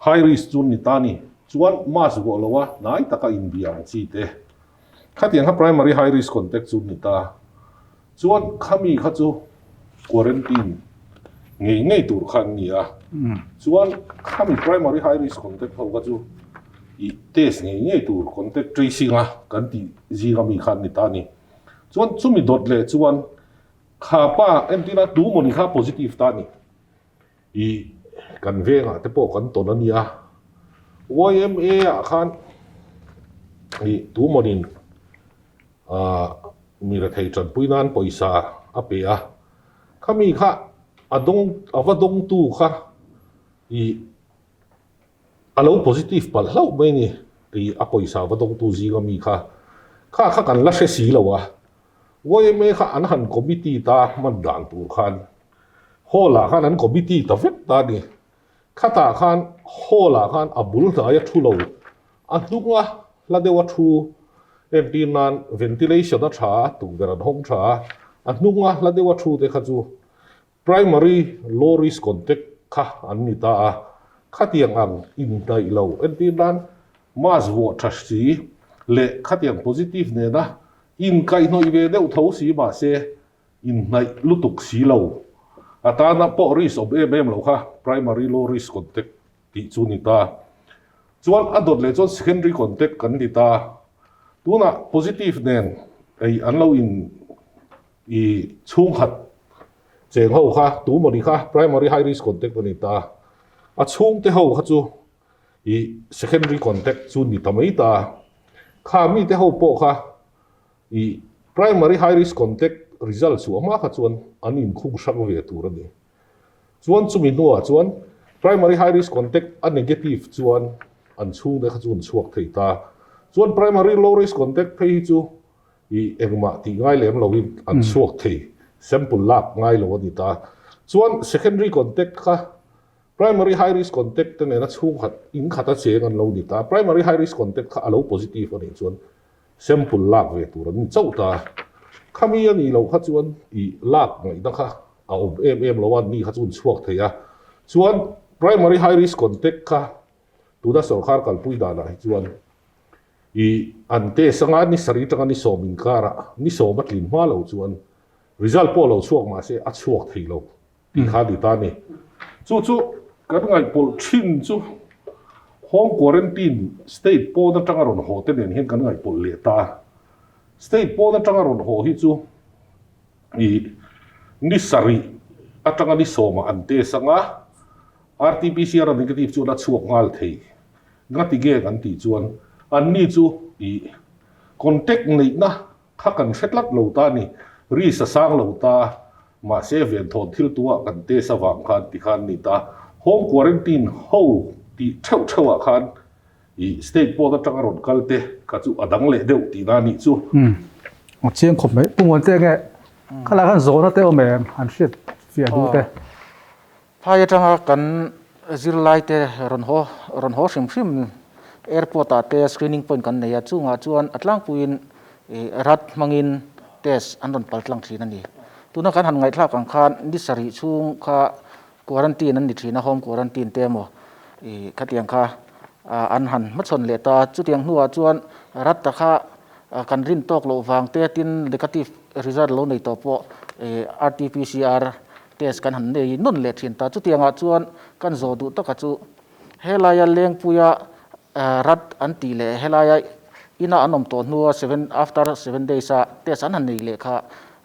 high risk chu ni ta a ni. Chuan mask vuah lo a hnai taka inbia ang chi te. Khatiang kha primary high risk contact chu ni ta. Chuan khami kha chu quarantine ngei ngei tur kha an ni a. Chuan khami primary high risk contact ho kha chu i test ngei ngei tur contact tracing a kan tih zinga mi kha an ni ta a ni. Chuan chumi dawt leh chuan kha pa entirna tu mawni kha positive ta a ni. I kan vengah te pawh kan tawn a nia. YMA ah khan i tu mawnin ah mi rethei tanpui nan pawisa a pe a. Khami kha a dawng a va dawngtu kha i a lo positive palh hlauh mai a ni. I a pawisa va dawngtu zinga mi kha kha kha kan la hre si lo a. YMA kha an han committee ta hman dan tur khan Hall ah khan an committee ta vek ta a ni. Khatah khan hall ah khan a bul hnai a thu lo, a hnunga hla deuh a thu entir nan ventilation a tha a, tukverh an hawng tha a, a hnunga hla deuh a thu te kha chu primary low risk contact kha an ni ta a. Khatiang ang inhnaih lo entir nan mask vuah tha si leh khatiang positive nena inkaihhnawih ve deuh tho si mahse Inhnaih lutuk si lo. A tana pawh risk awm em em lo kha primary low risk contact tih chu ni ta. Chuan a dawt leh chuan secondary contact kan ni ta. Tunah positive nen ei an lo in i chhungkhat cheng ho kha tu mawni kha primary high risk contact a ni ta. A chhungte ho kha chu i secondary contact chu ni ta mai ta. Kha mite ho pawh kha I primary high risk contact result chu a hma kha chuan an inkhung hrang ve tur a ni. Chuan chumi hnuah chuan primary high risk contact a negative chuan an chhungte kha chu an chhuak thei ta. Chuan primary low risk contact phei hi chu i engmah tih ngai lem loin an chhuak thei, sample lak ngai lo a ni ta. Chuan secondary contact kha primary high risk contact te nena chhungkhat in khata cheng an lo ni ta. Primary high risk contact kha a lo positive a nih chuan Sample lak ve tur an ni chauh ta. Khami a nih loh kha chuan i lak ngaihna kha a awm em em lo a, ni kha chu an chhuak thei a. Chuan primary high risk contact kha tuna sorkar kalpui danah hi chuan i an test anga ni sarih atanga ni sawm inkarah ni sawm a tlin hma lo chuan result pawh lo chhuak mahse a chhuak thei lo tih kha a ni ta a ni. Chu chu kan ngaihpawlh thin chu Home quarantine state pawn atanga rawn haw te nen hian kan ngaihpawlh leh ta a. State pawn atanga rawn haw hi chu i ni sarih atanga ni sawmah an test anga RTPCR a negative chuan a chhuak nghal thei. Ngati nge kan tih chuan anni chu i contact neihna Kha kan hre tlat lo ta ni, risk a sang lo ta, mahse venthawn thil tuah kan test avang khan ti khan ni ta, home quarantine ho tih theuh theuh ah khan i state board atanga rawn kal te kha chu a dang leh deuh tihna a nih chu. Umm a chiang khawp mai, Pu Muante nge khalai khan zawhna te awm em an hriat fiah duh te. Phai atanga kan zirlai te rawn haw rawn haw hrim hrim airport ah te screening point kan nei a, chungah chuan a tlangpuiin ih rat hmangin test an rawn pal tlang thin a ni. Tuna kan han ngaihthlak ang khan ni sarih chhung kha quarantine an ni thin a, home quarantine te emaw ih khatiang kha an han hmachhawn leh ta a, chutiang hnuah chuan rat ta kha kan rin tawk loh vang te tin negative result lo nei tawh pawh ih RTPCR Test kan han nei nawn leh thin ta. Chutiangah chuan kan zawh duh taka chu helaia Lengpuia rat an tih leh helaia ina an awm tawh hnua seven after seven days a test an han nei leh kha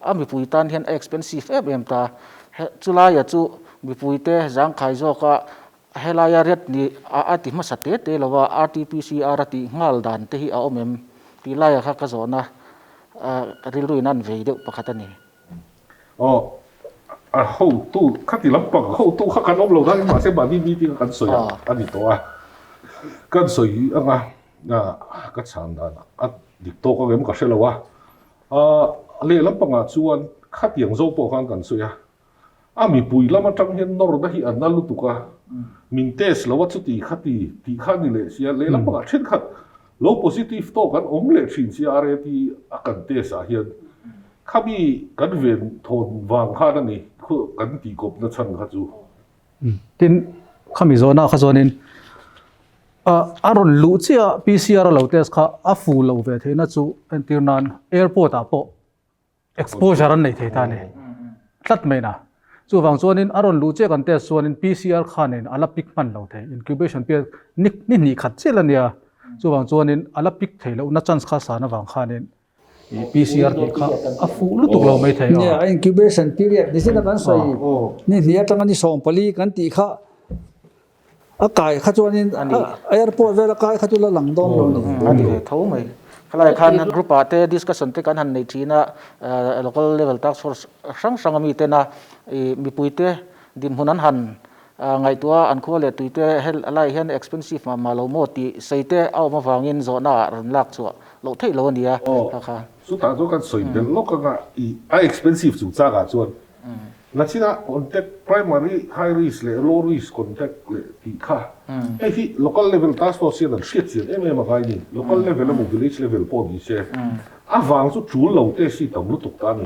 a mipui tan hian a expensive em em ta. Chulaia chu mipuite zangkhai zawka helaia ret ni a ti hmasa te te lova RTPCR a tih nghal dan te hi a awm em tih laia kha ka zawhna rilru in a an vei deuh pakhat a ni. Aw, a hotu khati lampang hotu kha kan awm lo dahin mahse mahni meeting a kan sawi a a ni tawh a, kan sawi anga ka chhan dan a dik tawk ang em ka hre lo a, leh lampangah chuan khatiang zawk pawh khan kan sawi a, a mipui lam atang hian nawrna hi a na lutuk a, min test lo a chuti khati tih kha a ni leh sia, leh lampangah thenkhat Lo positive tawk an awm leh thin sia RAT a kan test ah hian khami kan ven thawn vang khan a ni kan tih kawp na chhan kha chu. Tin, khami zawhna kha chuanin A rawn luh chiah a PCR a lo test kha a fu lo ve theihna chu entir nan airport ah pawh exposure an nei thei ta a ni tlat mai na. Chuvang chuanin a rawn luh chiah kan test chuanin PCR khanin a la pick hman lo thei, incubation period ni ni hnih khat chiah a nia. Chuvang chuanin a la pick thei lohna chance kha san avang khanin PCR tih kha a fuh lutuk lo mai thei a. Nia, incubation period ni zin a kan sawi ni hnih atanga ni 14 kan tih kha a kai kha chuanin airport vel a kai kha chu la lang dawn lo ni. A ni ve tho mai. Khalai khan group ah te discussion te kan han nei thin a, local level task force hrang hrang ami tena mipui te dinhmun an han ngaihtuah a, an khua leh tui te hel lai hian expensive mah mah lo maw tih sawi te a awm avangin zawhna ah rawn lak chhuah loh theih lo a ni a kha kha. Chutah chuan kan sawi belh lawk anga i a expensive chungchang ah chuan nachina contact primary high risk leh low risk contact leh tih kha hei hi local level task force hian an hriat chian em em a ngai ni. Local level emaw village level pawh ni se a vang chu tul lo test hi tam lutuk ta a ni.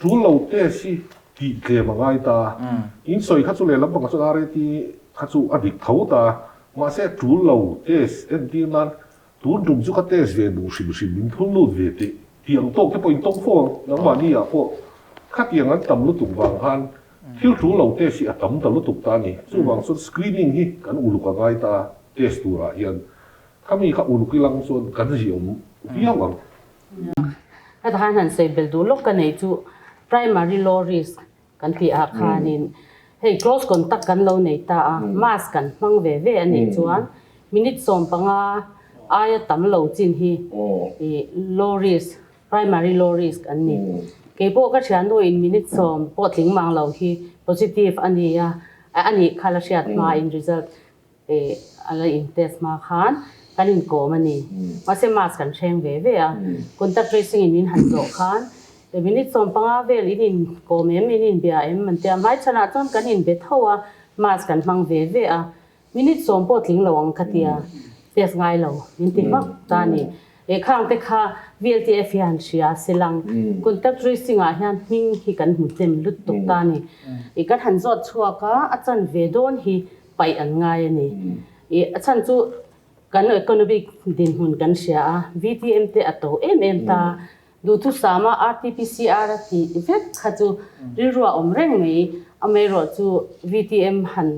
Tul lo test hi Tih tlem a ngai ta. In sawi kha chu lehlam pakhat chuan RAT kha chu a dik tho ta. Mahse tul lo test entir nan tun tum chu ka test ve duh hrim hrim min thul lut ve tih tih ang tawk te pawh in tawng fo ang. Nangmahni ah pawh khatiang an tam lutuk vang khan thil tul lo test hi a tam ta lutuk ta a ni. Chuvang chuan screening hi kan uluk a ngai ta test turah hian. Khami kha uluk ilang chuan kan ziawm viau ang. Heta khan han sawi bel duh lawk ka nei chu primary low risk kan tih ah khanin hei close contact kan lo nei ta a, mask kan hmang ve ve a nih chuan minute 15 aia tam lo chin hi low risk, primary low risk an ni. Keipawh ka thiannu in minute 10 pawh tling mang lo hi positive a ni a, a nih kha la hriat hmain result A la in test hma khan kan inkawm a ni. Mahse mask kan hreng ve ve a. Contact tracing in min han zawh khan minute 15 vel in inkawm em, in inbia em an tia. Hmaichhanah chuan kan inbe tho a, mask kan hmang ve ve a. Minute 10 pawh tling lo ang ka tia, test ngai lo min ti hmak ta a ni. Khang te kha VLTF hi han hria silang. Contact tracing ah hian hming hi kan hmu hnem lutuk ta a ni. Kan han zawt chhuak a, a chan ve dawn hi paih an ngai a ni. I a chhan chu kan economic dinhmun kan hria a, VTM te a to em em ta. Duhthusama RTPCR a tih vek kha chu rilru a awm reng mai. Amaherawh chu VTM han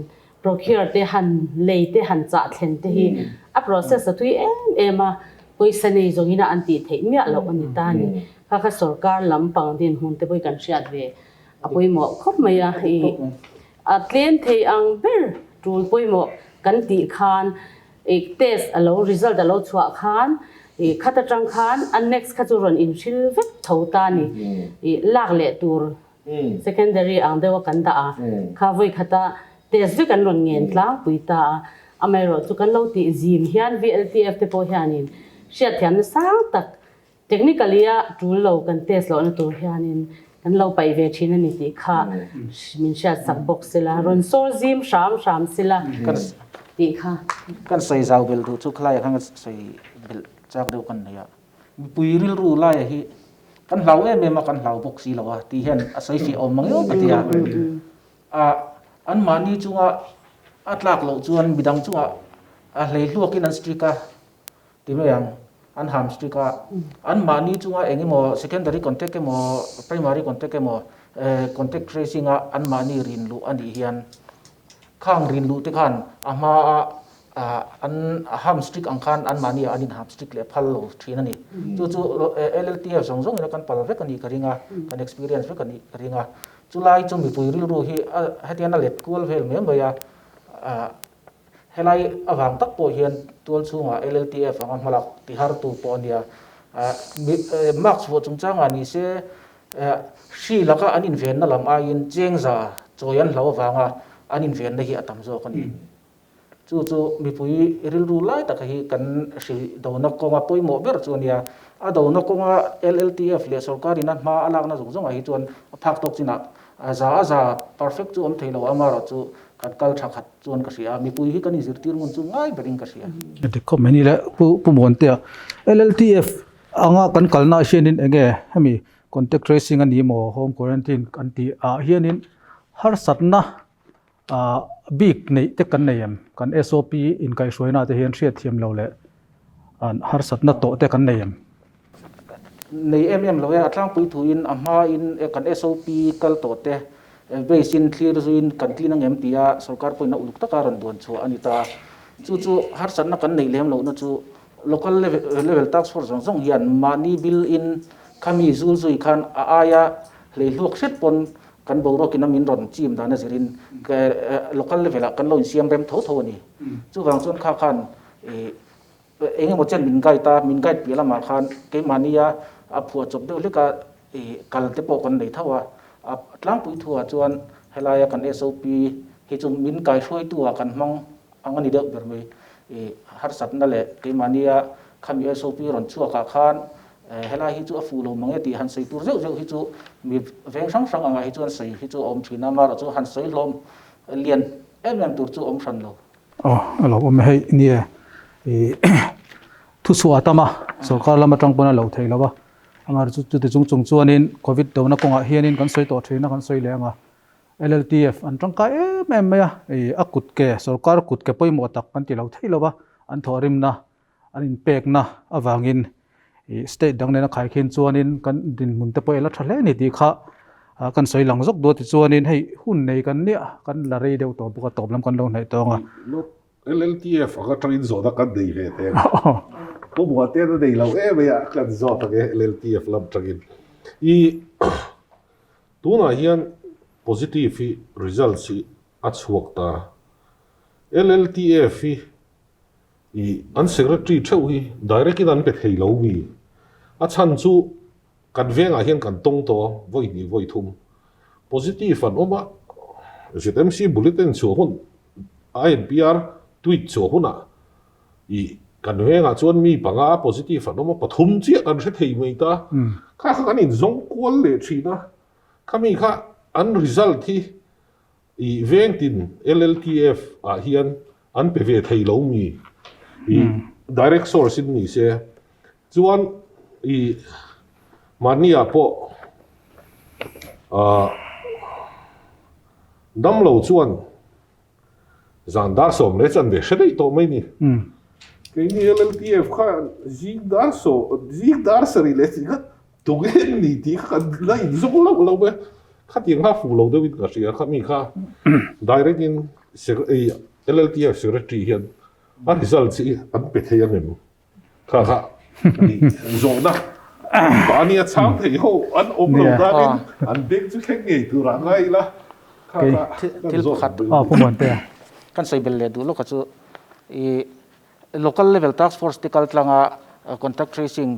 procure te, han lei te, han chah thlen te hi a process a tui em em a, pawisa nei zawngin a an tih theih miah loh a ni ta a ni. Kha kha sorkar lampang dinhmun te pawh hi kan hriat ve a pawimawh khawp mai a. I A tlem thei ang ber tul pawimawh kan tih khan i test a lo result a lo chhuah khan i khat atang khan a next kha chu rawn inhril vek tho ta ni. I lak leh tur secondary ang deuh a kan dah a, kha vawi khata test vek an rawn ngen tlangpui ta a. Amaherawh chu kan lo tih zim hian VLTF te pawh hianin hriatthiamna sang tak Technically a tul lo kan test lohna tur hianin kan lo paih ve thin a ni tih kha min hriat sak bawk sila, rawn sawr zim hram hram sila tih kha. Kan sawi zau bel duh chu khalaiah khan ka sawi belh chak deuh kan nei a, mipui rilru laia hi kan hlau em em a, kan hlau bawk si lo a tih hian a sawi fiah awm mang emaw ka ti a, anmahni chunga a tlak loh chuan midang chungah a hlei hluakin an strict a, Ti mai ang, an ham strict a, an mahni chunga eng emaw secondary contact emaw primary contact emaw contact tracing a an mahni rin luh a nih hian khang rin luh te khan a hma a an ham strict ang khan an mahni ah an in ham strict leh phal lo thin a ni. Chu chu LLTF zawng zawng ina kan pal vek a nih ka ring a, kan experience vek a nih ka ring a. Chulai chu mipui rilru hi hetiang a let kual vel mai mai a, Helai avang tak pawh hian tual chhungah LLTF anga hmalak ti hartu pawh a nia. Mask vuah chungchangah ni se hri laka an invenna lam aiin chengza chawi an hlo avanga an invenna hi a tam zawk a ni. Chu chu mipui rilru lai taka hi kan hri dona kawnga pawimawh ber chu a nia. A dona kawnga LLTF leh sorkarin a hma a lakna zawng zawngah hi chuan a phak tawk chinah za a za perfect chu awm thei lo amarawh chu kan kal tha khat chuan ka hria a, mipui hi kan inzirtir ngun chu ngai berin ka hria. A dik khawp mai ni le, Pu Pu Muantea, LLTF anga kan kalna ah hianin enge hemi contact tracing a ni maw, home quarantine kan tih ah hianin harsatna Bik neih te kan nei em? Kan SOP inkaihhruaina te hian hriatthiam lo leh harsatna tawh te kan nei em? Nei em em lo e, a tlangpui thuin a hmain kan SOP kal tawh te base in thlir zuiin kan tlin angem tia sorkar pawhin a uluk taka rawn duan chhuah a ni ta. Chu chu harsatna kan neih lem lohna chu local level task force zawng zawng hian mahni bill in khami zul zui khan a aia hleihluak hret pawn Kan boruakin a min rawn chim dan a zirin local level ah kan lo insiam rem tho tho a ni. Chuvang chuan kha khan eng emaw chen min guide a, min guide piah lamah khan keimahnia a phuah chawp deuh hlek a kal te pawh kan nei tho a. A tlangpui thuah chuan helaia kan SOP hi chu min kaihruaitu ah kan hmang ang a ni deuh ber mai. Harsatna leh keimahnia khami SOP rawn chhuakah khan Helai hi chu a fuh lo mang e tih han sawi tur zeuh zeuh hi chu mi veng hrang hrang angah hi chuan sawi hi chu a awm thin a, amaherawh chu han sawi hlawm lian em em tur chu a awm hran lo. Aw, a lo awm e hei nie i thuchhuah a tam a, sorkar lam atang pawn a lo theih lo a, amaherawh chu chuti chung chung chuanin covid dona kawngah hianin kan sawi tawh thin a, kan sawi leh ang a, LLTF an tangkai em em mai a, i a kut ke sorkar kut ke pawimawh tak kan ti lo thei lo va, an thawhrimna An inpekna avangin state dang nena khaikhin chuanin kan dinhmun te pawh ela tha hle a ni tih kha kan sawi lang zawk duh a tichuanin hei hun nei kan nia kan la rei deuh tawh bawk a tawp lam kan lo hnaih tawng a. LLTF anga tangin zawhna kan nei ve teh ang. Pu Muaten a nei lo em mai a, kan zawt ang e LLTF lam tangin. I tunah hian positive hi results hi a chhuak ta. LLTF hi I an secretary theuh hi direct in an pe thei lo mi? A chhan chu kan vengah hian kan tawng tawh a, vawi hnih vawi thum positive an awm a, ZMC bulletin chhuah hun INPR tweet chhuah hunah i kan vengah chuan mi panga positive an awm a, pathum chiah kan hre thei mai ta, kha kha kan inzawng kual leh thin a, khami kha an result hi I vengtin LLTF ah hian an pe ve thei lo mi? I direct source in ni se chuan i mahni ah pawh ah dam lo chuan zan dar sawm leh chan ve hre daih tawh mai ni. Keini LLTF kha zing dar sawm zing dar sarih leh chi kha Tunge ni tih kha kan la inzawng loh lo e. Khatiang kha fuh lo deuhin ka hria kha mi kha direct in LLTF secretary hian a result hi an pe thei angem kha kha zawhna mahni a chhang thei ho an awm lo danin an beng chu thleng ngei tur ah ngai ila kha kha thil pakhat kan sawi bel leh duh lawk kha chu i Local level task force te kal tlanga contact tracing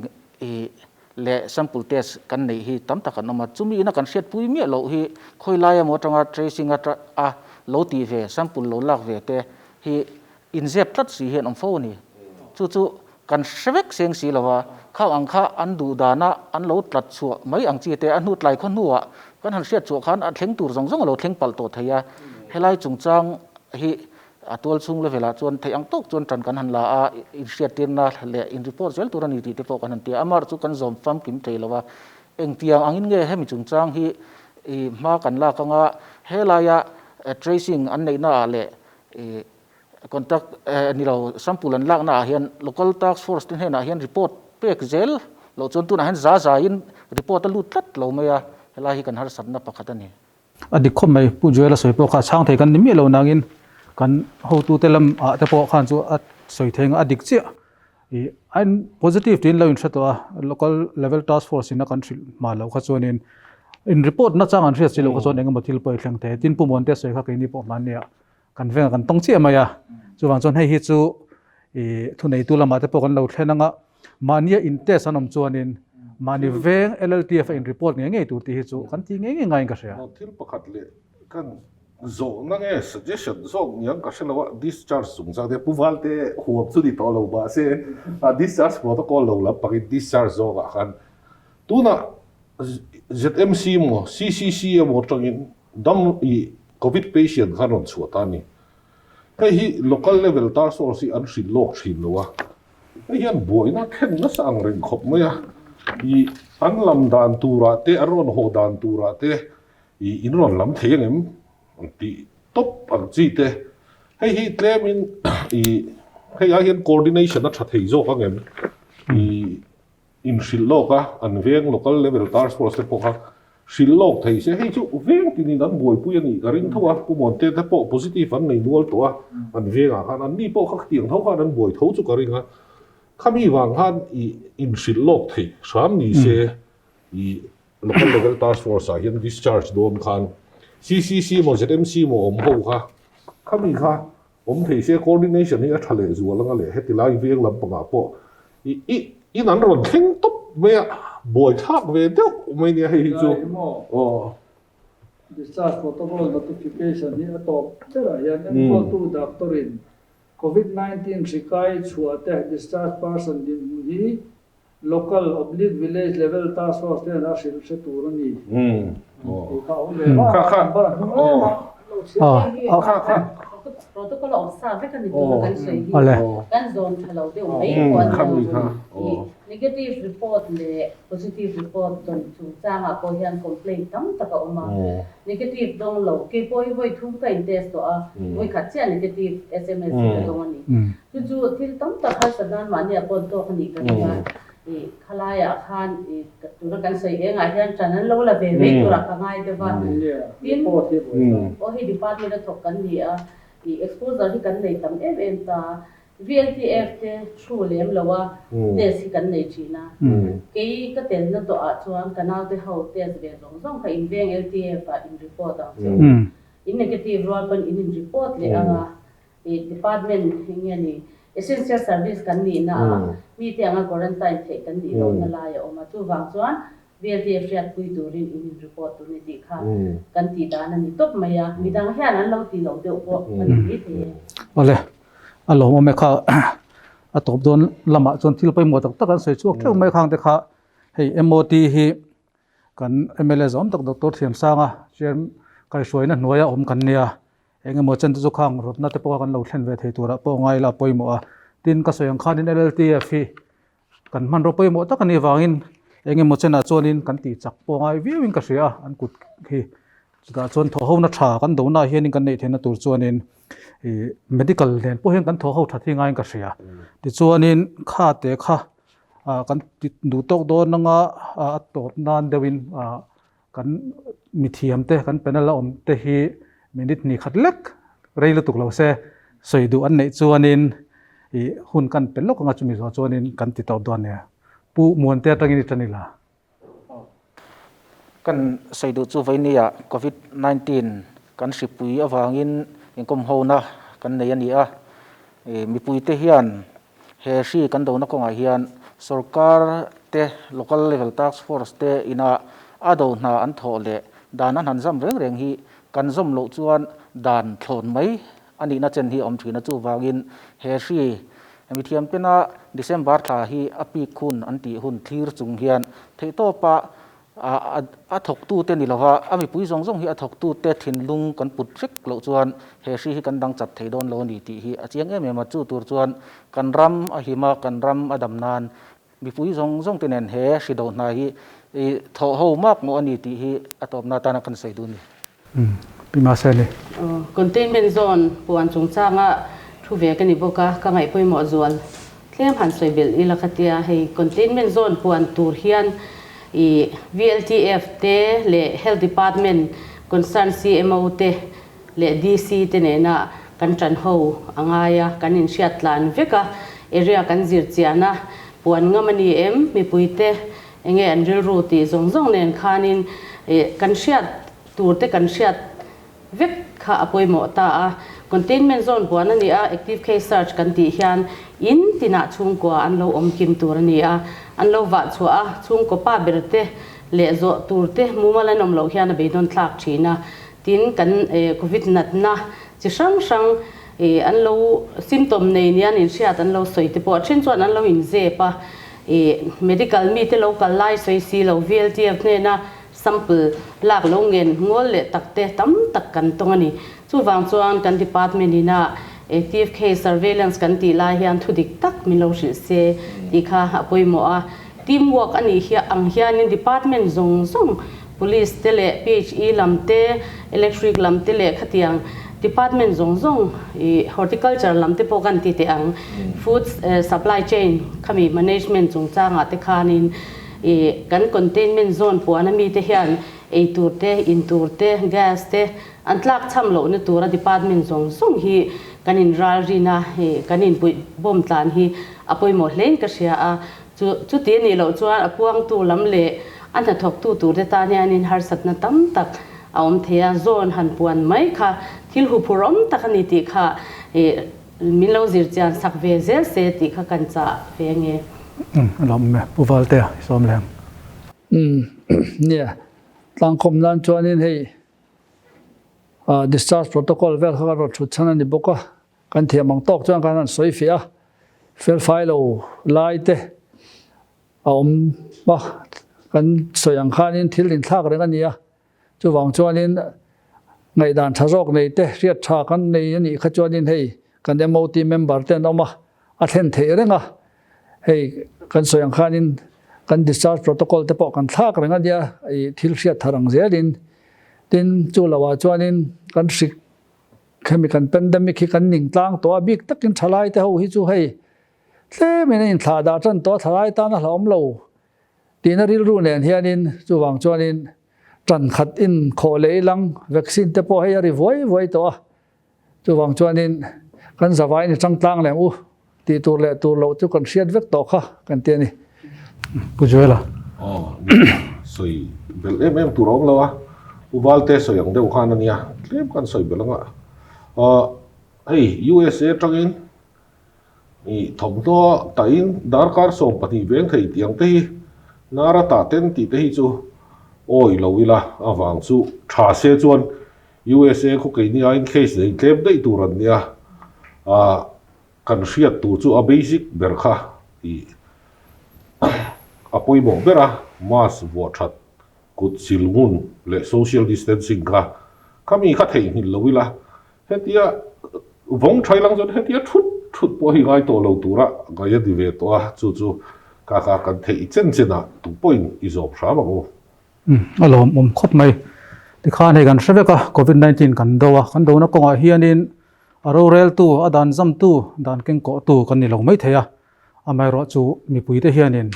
leh sample test kan neih hi tam tak an awm a, chumi ina kan hriatpui miah loh hi khawi lai emaw atanga tracing a lo tih ve, sample lo lak ve te hi inzep tlat si hian awm fo a ni. Chu chu kan hre vek seng si lo a, khang ang kha an duh dana an lo tlat chhuah mai ang chi te a hnu tlai khaw hnuah kan han hriat chhuah khan a thleng tur zawng zawng a lo thleng palh tawh thei a, helai chungchang hi A tual chhung level ah chuan theih ang tawk chuan tan kan han la a, inhriattirna leh in report zel tur a ni tih te pawh kan han ti a. Amah chu kan zawm famkim thei lo a, engtiang angin nge hemi chungchang hi i hma kan lak anga helaia tracing an neihna ah leh i contact ni lo sample an lakna ah hian local task force te hnenah hian report pek zel loh chuan tunah hian za zaiin report a lut tlat lo mai a, helai hi kan harsatna pakhat a ni. A dik khawp mai, Pu Joel a sawi pawh kha chhang thei kan ni miah lo nangin kan hotute lam ah te pawh khan chu a sawi thei ang a dik chiah. Ih a in positive tiin lo inhre tawh a, local level task force in a kan hrilh hma loh kha chuanin in report na chang an hriat si loh kha chuan engemaw thil pawh i thleng thei a. Tin Pu Muante sawi kha keini pawh hmanni ah kan vengah kan tawng chiah mai a, chuvang chuan hei hi chu ih thuneitu lamah te pawh kan lo thlen ang a, Mahnia in test an awm chuanin mahni veng LLTF a in report ngei ngei tur tih hi chu kan tih ngei ngei ngaiin ka hria. Thil pakhat leh kan zawhna nge suggestion zawk niang ka hre lo a, discharge chungchang te Pu Valte huam chu ni tawh lo mahse a discharge protocol lo lam pakin discharge zawkah khan tunah ZMC emaw CCC emaw atangin dam ih covid patient khan rawn chhuah ta a ni. Hei hi local level task force hi an hrilh lawk thin lo a. Hei hian buaina thlen nasa ang reng khawp mai a, ih an lam dan turah te, an rawn haw dan turah te ih in rawn lam thei angem tih tawp ang chi te hei hi tlemin i hei ai hian coordination a tha thei zawk ang em i inhrilh lawk a an veng local level task force te pawh kha hrilh lawk thei se hei chu veng tinin an buaipui a nih ka ring tho a Pu Muante te pawh positive an nei nual tawh a an vengah khan an ni pawh kha khatiang tho khan an buai tho chu ka ring a khami vang khan i inhrilh lawk theih hram ni se i Local level task force ah hian discharge dawn khan CCC emaw ZMC emaw awm ho kha khami kha awm thei se coordination hi a tha leh zual anga leh heti lai veng lampangah pawh i i in an rawn thleng tawp mai a buai thlak ve deuh mai nia hei hi chu aw. Discharge protocol notification hi a tawp berah hian enkawltu doctor in Covid 19 hri kai chhuah te discharge person dinhmun hi Local oblique village level task force te hian a hrilh hre tur a ni tih kha a awm ve va, a number a hnung em a, lo chhiar hi hi protocol a awm sa vek a ni tuna kan sawi hi kan zawn tha lo deuh mai pawh a ni lo negative report leh positive report dawn chungchangah pawh hian complaint tam tak a awm a, negative dawng lo kei pawh hi vawi thum ka in test tawh a, vawi khat chiah negative sms hi ka dawng a ni. Chu chu thil tam tak harsat nan mahni a pawn tawk a nih ka ring a, i khalaiah khan i tuna kan sawi engah hian ṭan an lo la ve mai turah ka ngai deuh a. Tin, aw hei department a thawk kan ni a, i exposure hi kan nei tam em em ta, VLTF te thu lem lo a test hi kan nei ṭhin a, kei ka telna tawhah chuan ka naute ho test ve zawng zawng kha inveng LTF ah in report ang che u, in negative rual pawn in in report leh ang a. I department eng nge ni essential service kan nihna ah mite anga quarantine theih kan nih lohna lai a awm a, chuvang chuan VLDF hriatpui turin in in report tur ni tih kha kan tih dan a ni tawp mai a, midang hian an lo ti lo deuh pawh a ni mai thei e. Awle, a lawmawm e kha a tawp dawn lamah chuan thil pawimawh tak tak an sawi chhuak theuh mai khang te kha hei MOT hi kan mla zawm tak Doctor Thiamsanga chair kaihhruaina hnuaia awm kan nia. Eng emaw chen te chu khang rawtna te pawh kan lo thlen ve thei turah pawh ngai ila a pawimawh a. Tin, ka sawi ang khanin LLTF hi kan hmanraw pawimawh tak a nih avangin eng emaw chenah chuanin kan tih chak pawh ngai viauin ka hria a, an kut hi. Chutah chuan thawhhona tha kan donaah hianin kan neih theihna tur chuanin ih medical nen pawh hian kan thawhho that hi ngaiin ka hria. Tichuanin kha te kha kan ti duh tawk dawn anga a tawp nan deuhin Kan mithiam te, kan panel a awm te hi minute hnih khat lek rei lutuk lo se, sawi duh an neih chuanin ih hun kan pe lawk anga chumi zawh chuanin kan ti tawp dawn nia. Pu Muante atangin i tan ila. Kan sawi duh chu vawinia Covid 19 kan hripui avangin inkawm hona kan nei a ni a, mipuite hian He hri kan dona kawngah hian sorkar te, local level task force te ina a do hna an thawh leh dan an han zam reng reng hi kan zawm loh chuan dan thlawn mai a nihna chen hi a awm thin a. Chuvangin he hri mithiam tena December thla hi a peak hun an tih hun thlir chung hian theihtawpa A thawktute ni lova, a mipui zawng zawng hi a thawktute thinlung kan put vek loh chuan he hri hi kan dang chat thei dawn lo a ni tih hi a chiang em em a. Chu tur chuan kan ram a him a, kan ram a dam nan mipui zawng zawng te nen he hri do hna hi thawh ho mak mawh a ni tih hi a tawpna atana kan sawi duh a ni. Pi Mahseni. Containment zone puan chungchanga thu ve ka ni bawk a, ka ngaih pawimawh zual tlem han sawi belh ila ka tia. Hei containment zone puan tur hian i VLTF te leh Health Department concern CMO te leh DC te nena kan tan ho a ngai a, kan inhriat tlan vek a, area kan zir chian a, puan ngam a ni em mipui te enge an rilru tih zawng zawng nen khanin kan hriat tur te kan hriat vek kha a pawimawh ta a. Containment zone puan a ni a, active case search kan tih hian in tinah chhungkua an lo awm kim tur a ni a, an lo vah chhuah a, chhungkaw pa ber te leh zawh tur te mumal an awm loh hian a beidawn thlak thin a. Tin, kan covid natna chi hrang hrang an lo symptom nei nia an inhriat an lo sawi te pawh a then chuan an lo inzep a, medical mite lo kal lai sawi si lo VLTF hnena Sample lak lo ngen ngawl leh tak te tam tak kan tawng a ni. Chuvang chuan kan department ina TFK surveillance kan tih lai hian thu dik tak min lo hrilh se tih kha a pawimawh a. Team work a nih hi ang hianin department zawng zawng police te leh PHE lam te, electric lam te leh khatiang Department zawng zawng i horticulture lam te pawh kan ti teh ang, food supply chain khami management chungchangah te khanin i kan containment zone puan ami te hian ei tur te, in tur te, gas te an tlak cham lohna tura department zawng zawng hi kan in ralrin a, kan in puih bawm tlan hi a pawimawh hlein ka hria a. Chu chuti a nih loh chuan a puangtu lam leh a hnathawktu turte tan hianin harsatna tam tak a awm thei a, zawn han puan mai kha thil huphurh awm tak a ni tih kha min lo zir chian sak ve zel se tih kha kan chah ve ange. Umm a lawm e, Pu Valtea i sawm leh ang. Umm nia, tlangkawm nan chuanin hei discharge protocol vel kha kan rawn thut chhan a ni bawk a, Kan thiam ang tawk chuan kan han sawi fiah a, felfai lo lai te a awm a, kan sawi ang khanin thil inthlak reng a ni a, chuvang chuanin ngaihdan tha zawk nei te hriat tha kan nei a nih kha chuanin hei kan MOT member te an awm a, a thlen theih reng a, hei kan sawi ang khanin kan discharge protocol te pawh kan thlak reng a nia, ih thil hriat thar ang zelin, tin chu loah chuanin kan hrik Hemi kan pandemic hi kan ning tlang tawh a, bik takin thalai te ho hi chu hei tlemin a inthlah dah tan tawh a, thalai tan a hlauhawm lo tihna rilru nen hianin chuvang chuanin tan khat in khawh leh ilang vaccine te pawh hei a ri vuai vuai tawh a, chuvang chuanin kan zavaiin i tang tlang leh ang u tih tur leh tur loh chu kan hriat vek tawh kha kan ti a ni. Pu Joela. Aw, sawi belh em em tur a awm lo a, Pu Valte sawi ang deuh khan a nia, tlem kan sawi belh anga. Aw, hei USA atangin i thawmhnaw tahin darkar 12 veng thei tih ang te hi Nara tah ten tih te hi chu awi lo ila avang chu tha se chuan USA khaw keini aiin case nei tlem daih tur an nia, ah kan hriat tur chu a basic ber kha tih a pawimawh ber a, mask vuah that, kut sil ngun leh social distancing kha khami kha theihnghilh lo ila, hetia vawng tha ilang chuan hetia thut thut pawh hi ngai tawh lo tura ngai a ti ve tawh a, chu chu ka ka kan theih chen chen ah tupawhin i zawm hram ang u. A lawmawm khawp mai. Tikhan hei kan hre vek a, Covid 19 kan do a, kan dona kawngah hianin a roreltu, a dan zamtu, dan kengkawhtu kan ni lo mai thei a. Amaherawhchu mipuite hianin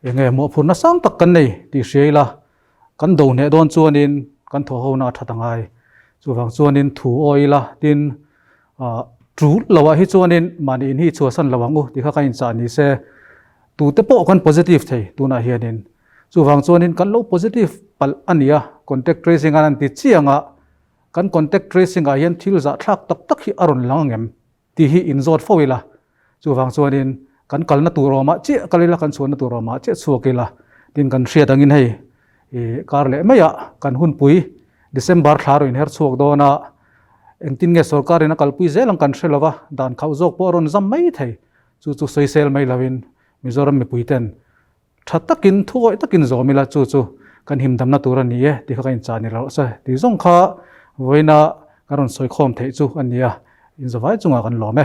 enge mawhphurhna sang tak kan nei tih hria ila, kan do hneh dawn chuanin kan thawhhona a that a ngai. Chuvang chuanin thu awi ila, tin tul loah hi chuanin mahni in hi chhuahsan lo ang u tih kha ka inchah ni se, tute pawh kan positive thei tunah hianin. Chuvang chuanin kan lo positive palh a ni a, contact tracing an an ti chiang a, kan contact tracing ah hian thil zahthlak tak tak hi a rawn lang angem tih hi inzawt fo ila. Chuvang chuanin kan kalna tur awmah chiah kal ila, kan chhuahna tur awmah chiah chhuak ila, tin kan hriat angin hei ih kar leh maiah kan hunpui December thla rawn inher chhuak dawn a, engtin nge sorkarin a kalpui zel ang kan hre lova, dan khauh zawk pawh a rawn zam mai thei. Chu chu sawisel mai lovin Mizoram mipuiten Tha takin, thuawih takin zawm ila chu chu kan himdamna tur a ni e tih kha ka inchah ni lo se tih zawng kha vawiina kan rawn sawikhawm theih chu a ni a, inzawvai chungah kan lawm e.